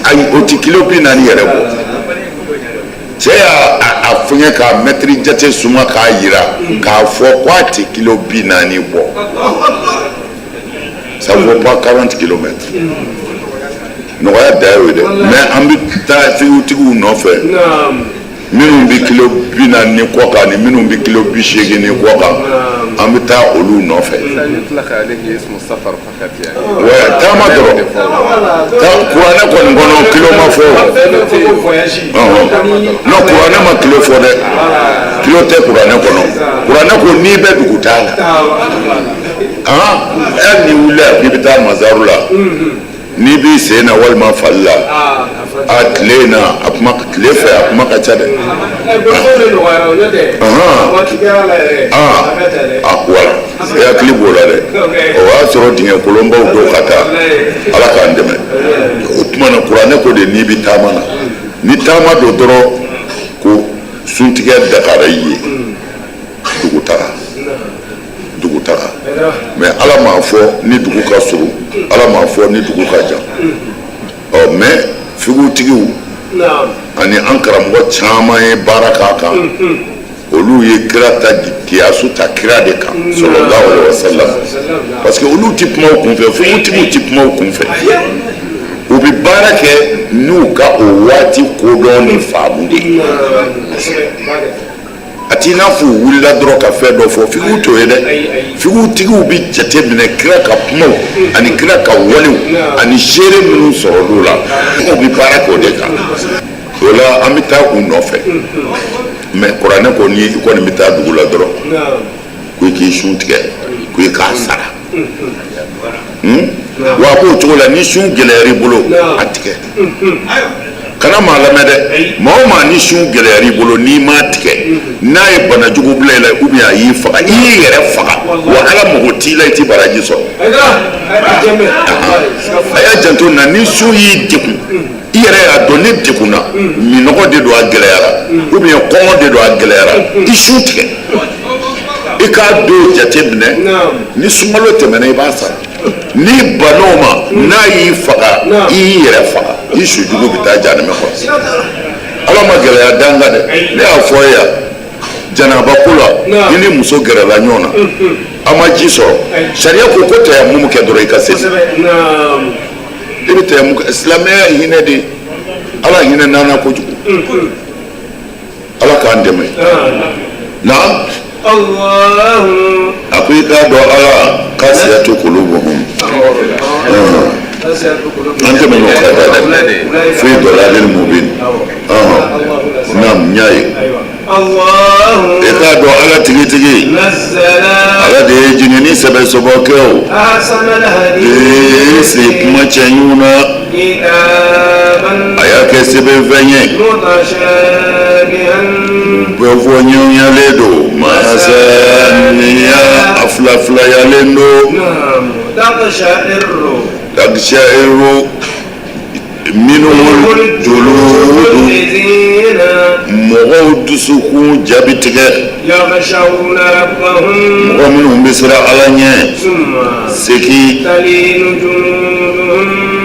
Speaker 1: Ayi, o ti kilo 40 yɛrɛ bɔ. Cɛ y'a a fɛngɛ k'a mɛtiri jate suma k'a yira k'a fɔ k'a ti kilo 40 bɔ. Ça vaut pas 40 kilomètres. Nɔgɔya da ye o ye dɛ. Mais an bɛ taa figutigiw nɔfɛ, minnu bɛ kilo 40 ni kɔ kan, ni minnu bɛ kilo 80 ni kɔ kan, an bɛ taa olu nɔfɛ. Ouais, taama dɔrɔn. Kuranɛ kɔni kɔnɔ, kilo ma fɔ o. Non, kuranɛ ma kilo fɔ dɛ, kilo tɛ kuranɛ kɔnɔ. Kuranɛ ko n'i bɛ dugu taa la, han, hali n'i wulila k'i bɛ taa mazaru la, n'i b'i sen na walima fali la, a tile in na, a kuma tile fɛ, a kuma ka ca dɛ. Ah, voilà, i hakili b'o la dɛ. O y'a sɔrɔ dingɛ kolonbaw don ka taa. Ala k'an dɛmɛ. O tuma na, kuranɛ ko de, n'i bɛ taama na, ni taama don dɔrɔn, ko suntigɛ dagara i ye dugu taga, dugu taga. Mais Ala m'a fɔ ni dugu ka surun, Ala m'a fɔ ni dugu ka jan. Ɔ, mais figutigiw ani an karamɔgɔ caman ye baara k'a kan. Olu ye kira ta, kiyasu ta kira de kan, sallallahu alaihi wasallam, parce que olu ti kuma u kunfɛ. Figutigiw ti kuma u kunfɛ, u bɛ baara kɛ n'u ka o waati kodɔn ni faamu de ye. A t'i n'a fɔ u wulila dɔrɔn ka fɛn dɔ fɔ. Figiw t'o ye dɛ. Figutigiw bɛ jate minɛ kira ka kumaw ani kira ka walew ani seere minnu sɔrɔl'u la, u bɛ baara kɛ o de kan. O la, an bɛ taa u nɔfɛ. Mais kuranɛ ko, ni i kɔni bɛ taa dugu la dɔrɔn, ko i k'i sun tigɛ, ko i k'a sara. Wa a b'o cogo la, ni sun gɛlɛyara i bolo, a tigɛ. Kana maa lamɛn dɛ. Maa o maa, ni sun gɛlɛyara i bolo, n'i m'a tigɛ, n'a ye bana jugu bila i la ou bien a y'i faga, i y'i yɛrɛ faga. Wa Ala mago t'i la, i t'i baraji sɔrɔ. A y'a janto na, ni sun y'i degun, i yɛrɛ y'a dɔn ne degunna, minɔgɔ de don a gɛlɛyara, ou bien kɔngɔ de don a gɛlɛyara, i sun tigɛ, i k'a don jate minɛ. Ni sunkalo tɛmɛna, i b'a sara. N'i ban'o ma, n'a y'i faga, i y'i yɛrɛ faga, i sujugu bɛ taa jahanamɛ kɔnɔ. Ala ma gɛlɛya dan kan dɛ. Ne y'a fɔ ye yan, janaba ko la, i ni muso gɛrɛla ɲɔgɔn na, a ma ji sɔrɔ, sariya ko ko tayamumu kɛ dɔrɔn, i ka seli. I bɛ tayamumu kɛ. Silamɛya ye hinɛ de ye. Ala hinɛ nana kojugu. Ala k'an dɛmɛ na. A ko i k'a dɔn Ala kasiyatu kulubuhum. An tɛmɛn'o kan dɛ. Fi dalalin mubin. Naam, n y'a ye. I k'a dɔn Ala tigitigi, Ala de ye jiginni sɛbɛ sɔbɔ kɛ o ee se kuma cɛɲiw na. A y'a kɛ sɛbɛnfɛn ye, bɛɛ fɔ ɲɔgɔnyalen don, masaniya, a fila filayalen don. Takshairu minhul juludu, mɔgɔw dusukun jaabi tigɛ, mɔgɔ minnu bɛ siran Ala ɲɛ seki,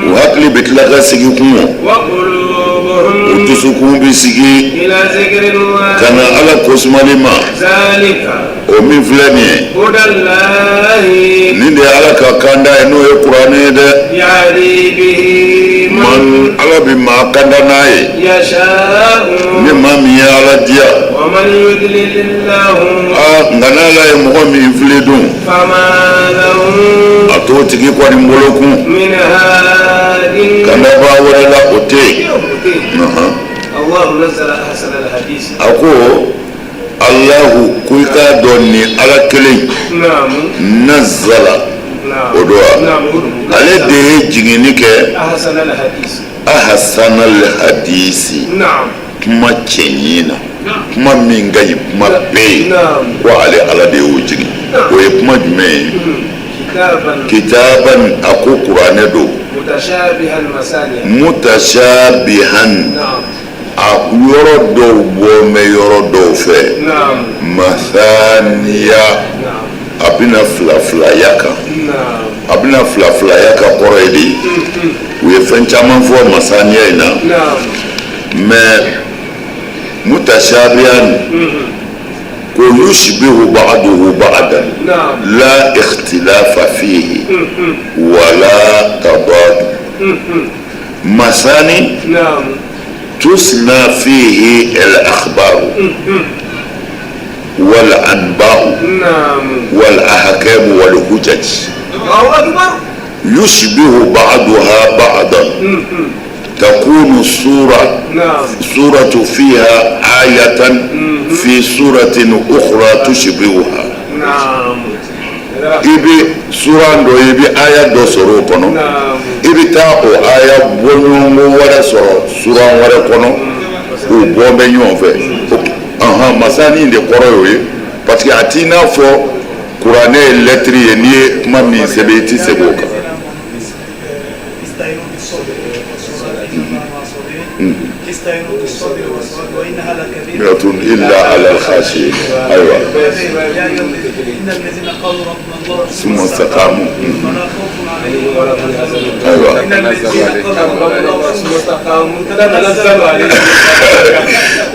Speaker 1: u hakili bɛ tila ka sigi kun, u dusukun bɛ sigi ka na Ala kosumali ma. O min filɛ nin ye, nin de ye Ala ka kanda ye, n'o ye kuranɛ ye dɛ. Man, Ala bɛ maa kanda n'a ye, ni maa min ye Ala diya. Aa, nka n'Ala ye mɔgɔ min fili dun, a t'o tigi kɔni bolo kun kandabaa wɛrɛ la, o tɛ yen. A ko Alahu ko i k'a dɔn nin Ala kelen, nazala, o don wa, ale de ye jiginni kɛ ahasanal hadisi, kuma cɛɲi na, kuma min ka ɲi kuma bɛɛ ye, ko ale Ala de y'o jigin. O ye kuma jumɛn ye? Kitaban, a ko kuranɛ don, mutashabihan, a yɔrɔ dɔw bɔ bɛ yɔrɔ dɔw fɛ, masaniya, a bɛna fila filaya kan. A bɛna fila filaya kan kɔrɔ ye di? U ye fɛn caman fɔ masaniya in na, mais mutashabihan ko yushbihu ba'duhu ba'dan la ikhtilafa fihi wala tadad. Masani tusna fihi al-akhbar wal anba'u wal ahkam wal hujaj, yushbihu ba'duha ba'dan, takunu sura suratu fiha ayatan fi suratin ukhra tushbihuha. I bɛ suran dɔ, i bɛ aya dɔ sɔrɔ o kɔnɔ, i bɛ taa o aya bɔɲɔgɔnko wɛrɛ sɔrɔ suran wɛrɛ kɔnɔ, k'u bɔ bɛ ɲɔgɔn fɛ. Ɔhɔn, masani de kɔrɔ y'o ye, parce que a t'i n'a fɔ Kuranɛ ye lɛtiri ye, n'i ye kuma min sɛbɛn, i tɛ segin o kan. Illa alal khashiin. Ayiwa, summa staqamu. Ayiwa,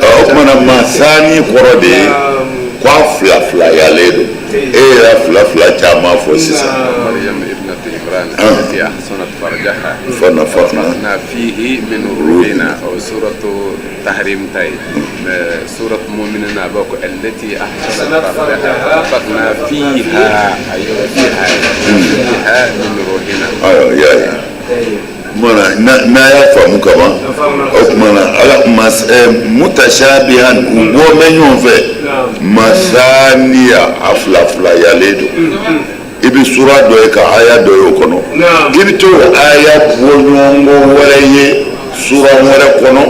Speaker 1: o tuma na masani kɔrɔ de ye ko a fila filayalen don. E yɛrɛ fila fila caman fɔ sisan. Fanafakhna
Speaker 3: fihi min ruhina. O suratu tahrim ta ye, mais suratu mu'minun a b'a ko allati ahsanat farjaha fanafakhna fiha, ayiwa, fiha fiha min ruhina.
Speaker 1: Ayiwa, i y'a ye mana n'a y'a faamu kaban. O tuma na ala mas mutashabihan, u bɔ bɛ ɲɔgɔn fɛ. Masaniya, a fila filayalen don. I bɛ sura dɔ ye ka aya dɔ ye o kɔnɔ, i bɛ t'o aya bɔ ɲɔgɔn wɛrɛ ye sura wɛrɛ kɔnɔ,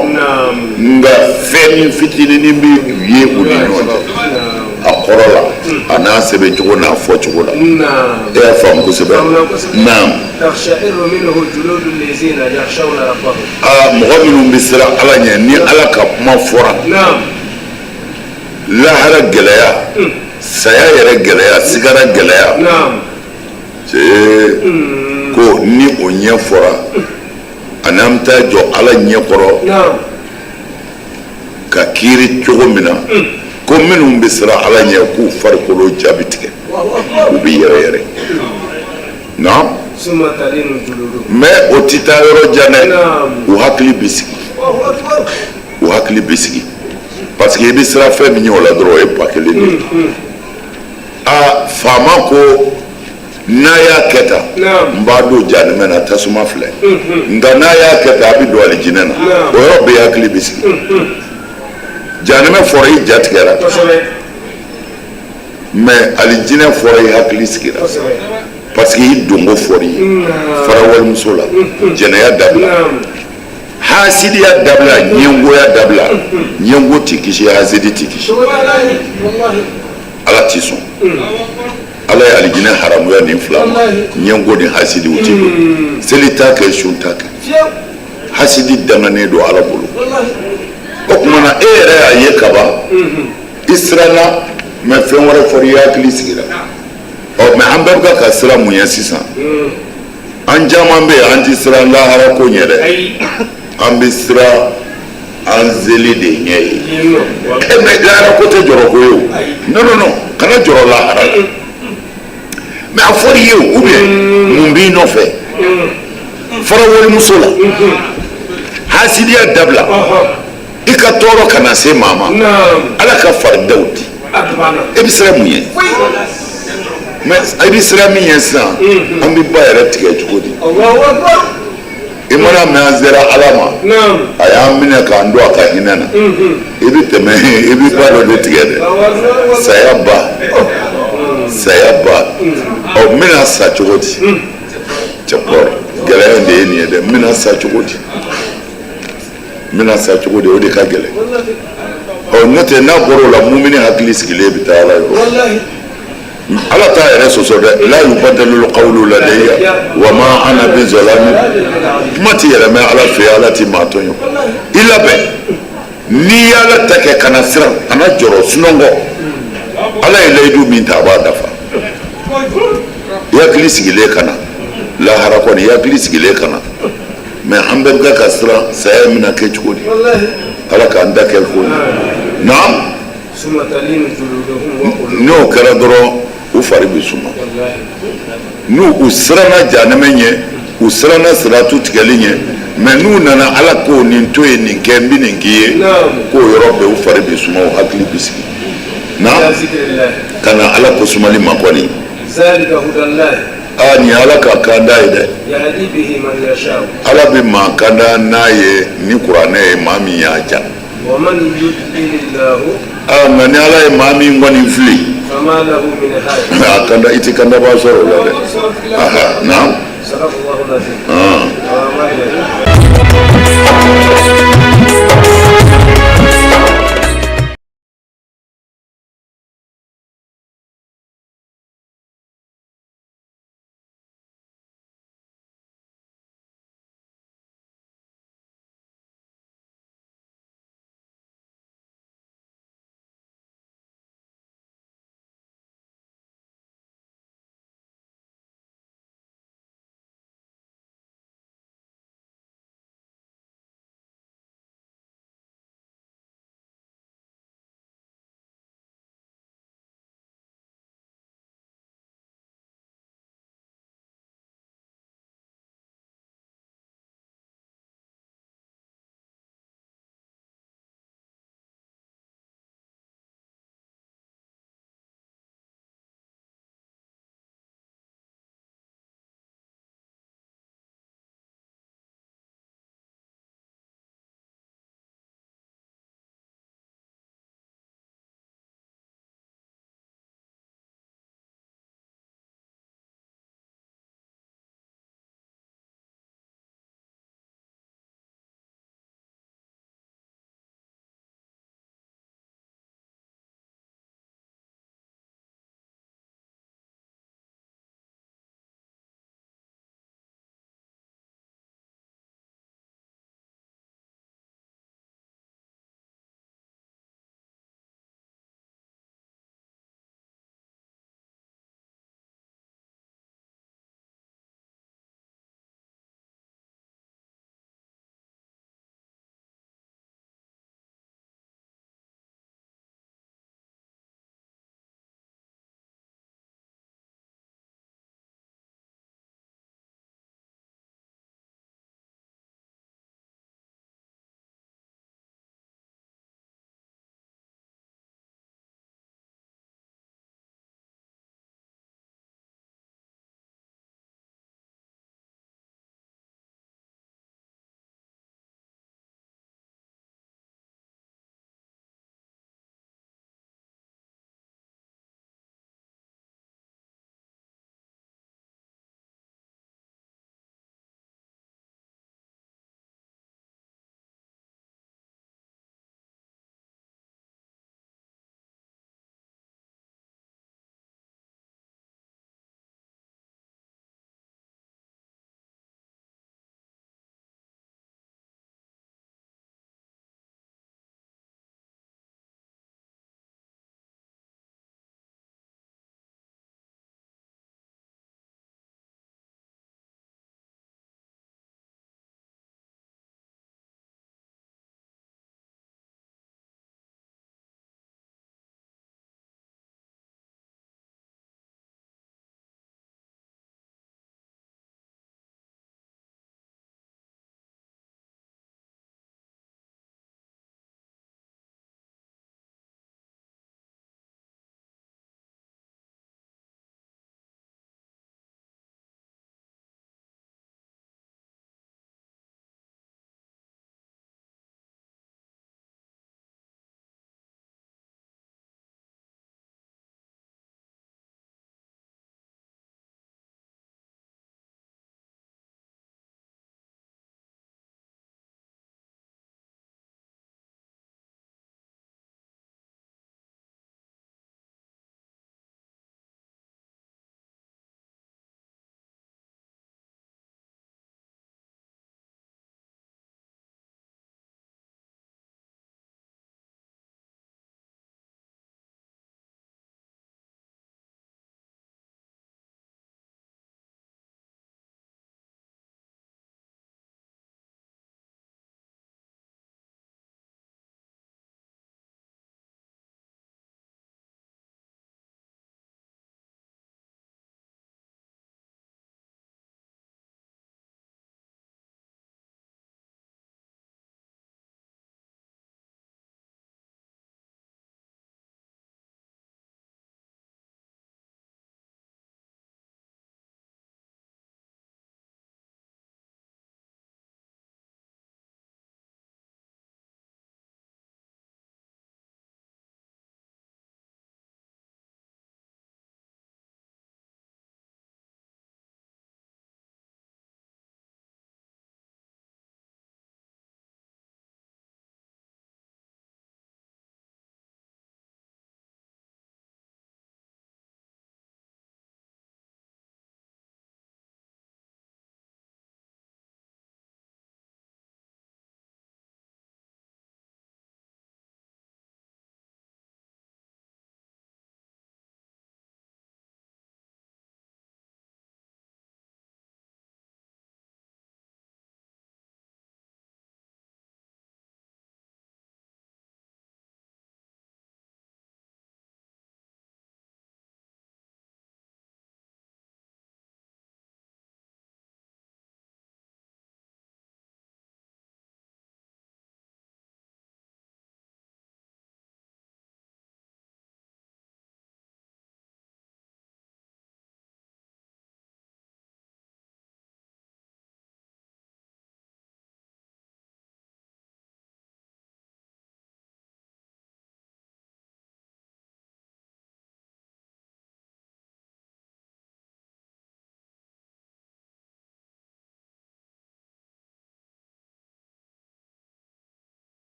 Speaker 1: nka fɛn fitinin bɛ ye u ni ɲɔgɔn cɛ a kɔrɔ la, a n'a sɛbɛn cogo n'a fɔ cogo la. E y'a faamu kosɛbɛ. Naam. Aa, mɔgɔ minnu bɛ siran Ala ɲɛ, ni Ala ka kuma fɔra, lahara gɛlɛya, saya yɛrɛ gɛlɛya, sigara gɛlɛya, see ko ni o ɲɛ fɔra, ani an bɛ taa jɔ Ala ɲɛ kɔrɔ ka kiiri cogo min na, ko minnu bɛ siran Ala ɲɛ, k'u farikolo ja bɛ tigɛ, u bɛ yɛrɛ yɛrɛ. Naam, mais o tɛ taa yɔrɔ jan dɛ, u hakili bɛ sigi, u hakili bɛ sigi, parce que i bɛ siran fɛn min ɲɛ o la dɔrɔn, o ye ba kelen de ye. Aa, faama ko n'a y'a kɛ tan, n b'a don jahanama na, tasuma filɛ, nka n'a y'a kɛ tan, a bɛ don alijinɛ na. O yɔrɔ bɛɛ hakili bɛ sigi. Jahanama fɔra, i ja tigɛra, mais alijinɛ fɔra, i hakili sigira, parce que i donko fɔra i ye. Fara walimuso la, jɛnɛya dabila, hasidiya dabila, ɲɛngoya dabila. Ɲɛngo t'i kisi, hasidi t'i kisi, Ala t'i sɔn. Ala ye alijinɛ haramuya nin fila ma, ɲɛngo ni hasidi, u ti don. Seli t'a kɛ, sun t'a kɛ, hasidi danganen don Ala bolo. O tuma na e yɛrɛ y'a ye kaban, i siranna, mais fɛn wɛrɛ fɔra, i hakili sigira. Ɔ, mais an bɛɛ bɛ ka siran mun ɲɛ sisan? An caman bɛ yen, an ti siran lahara ko ɲɛ dɛ, an bɛ siran an zeli de ɲɛ ye. E, mais lahara ko tɛ jɔrɔ ko ye o. Non, non, non, kana jɔrɔ lahara la. Mais a fɔra i ye o, ou bien mun b'i nɔfɛ? Fara walimuso la, hasidiya dabila, i ka tɔɔrɔ kana se maa ma, Ala ka faridaw di. E bɛ siran mun ye? Mais i bɛ siran min ɲɛ sisan, an bɛ ba yɛrɛ tigɛ cogo di? I mana mɛn an sera Ala ma, a y'an minɛ k'an don a ka hinɛ na, i bɛ tɛmɛ, i bɛ ba dɔ de tigɛ dɛ. Saya ba, saya ba. Ɔ, n bɛna sa cogo di? Cɛkɔrɔ, gɛlɛya in de ye nin ye dɛ. N bɛna sa cogo di? N bɛna sa cogo di? O de ka gɛlɛn. Ɔ, n'o tɛ, n'a bɔra o la, mumini hakili sigilen bɛ taa Ala yɔrɔ. Ala t'a yɛrɛ sɔsɔ dɛ. La yubadalul qawlu ladayya wa ma ana bi zalami. Kuma ti yɛlɛmɛ Ala fɛ yen, Ala ti maa tɔɲɔ. I labɛn, n'i y'Ala ta kɛ, kana siran, kana jɔrɔ, sunɔgɔ. Ala ye layidu min ta, a b'a dafa. I hakili sigilen ka na lahara kɔni, i hakili sigilen ka na. Mais an bɛɛ bɛ ka siran saya bɛna kɛ cogo di. Ala k'an da kɛ ko ye. Naam. N'o kɛra dɔrɔn, u fari bɛ suma. N'u u siranna jahanama ɲɛ, u siranna siratu tigɛli ɲɛ, mais n'u nana Ala ko nin to yen, nin kɛ, n bɛ nin k'i ye, k'o yɔrɔ bɛɛ u fari bɛ suma, u hakili bɛ sigi. Naam, ka na Ala ko sumali ma kɔni. Aa, nin ye Ala ka kanda ye dɛ. Ala bɛ maa kanda n'a ye ni kuranɛ ye, maa min y'a ja. Aa, nka ni Ala ye maa min kɔni fili, a kanda, i tɛ kandabaa sɔrɔ o la dɛ. Aha, naam.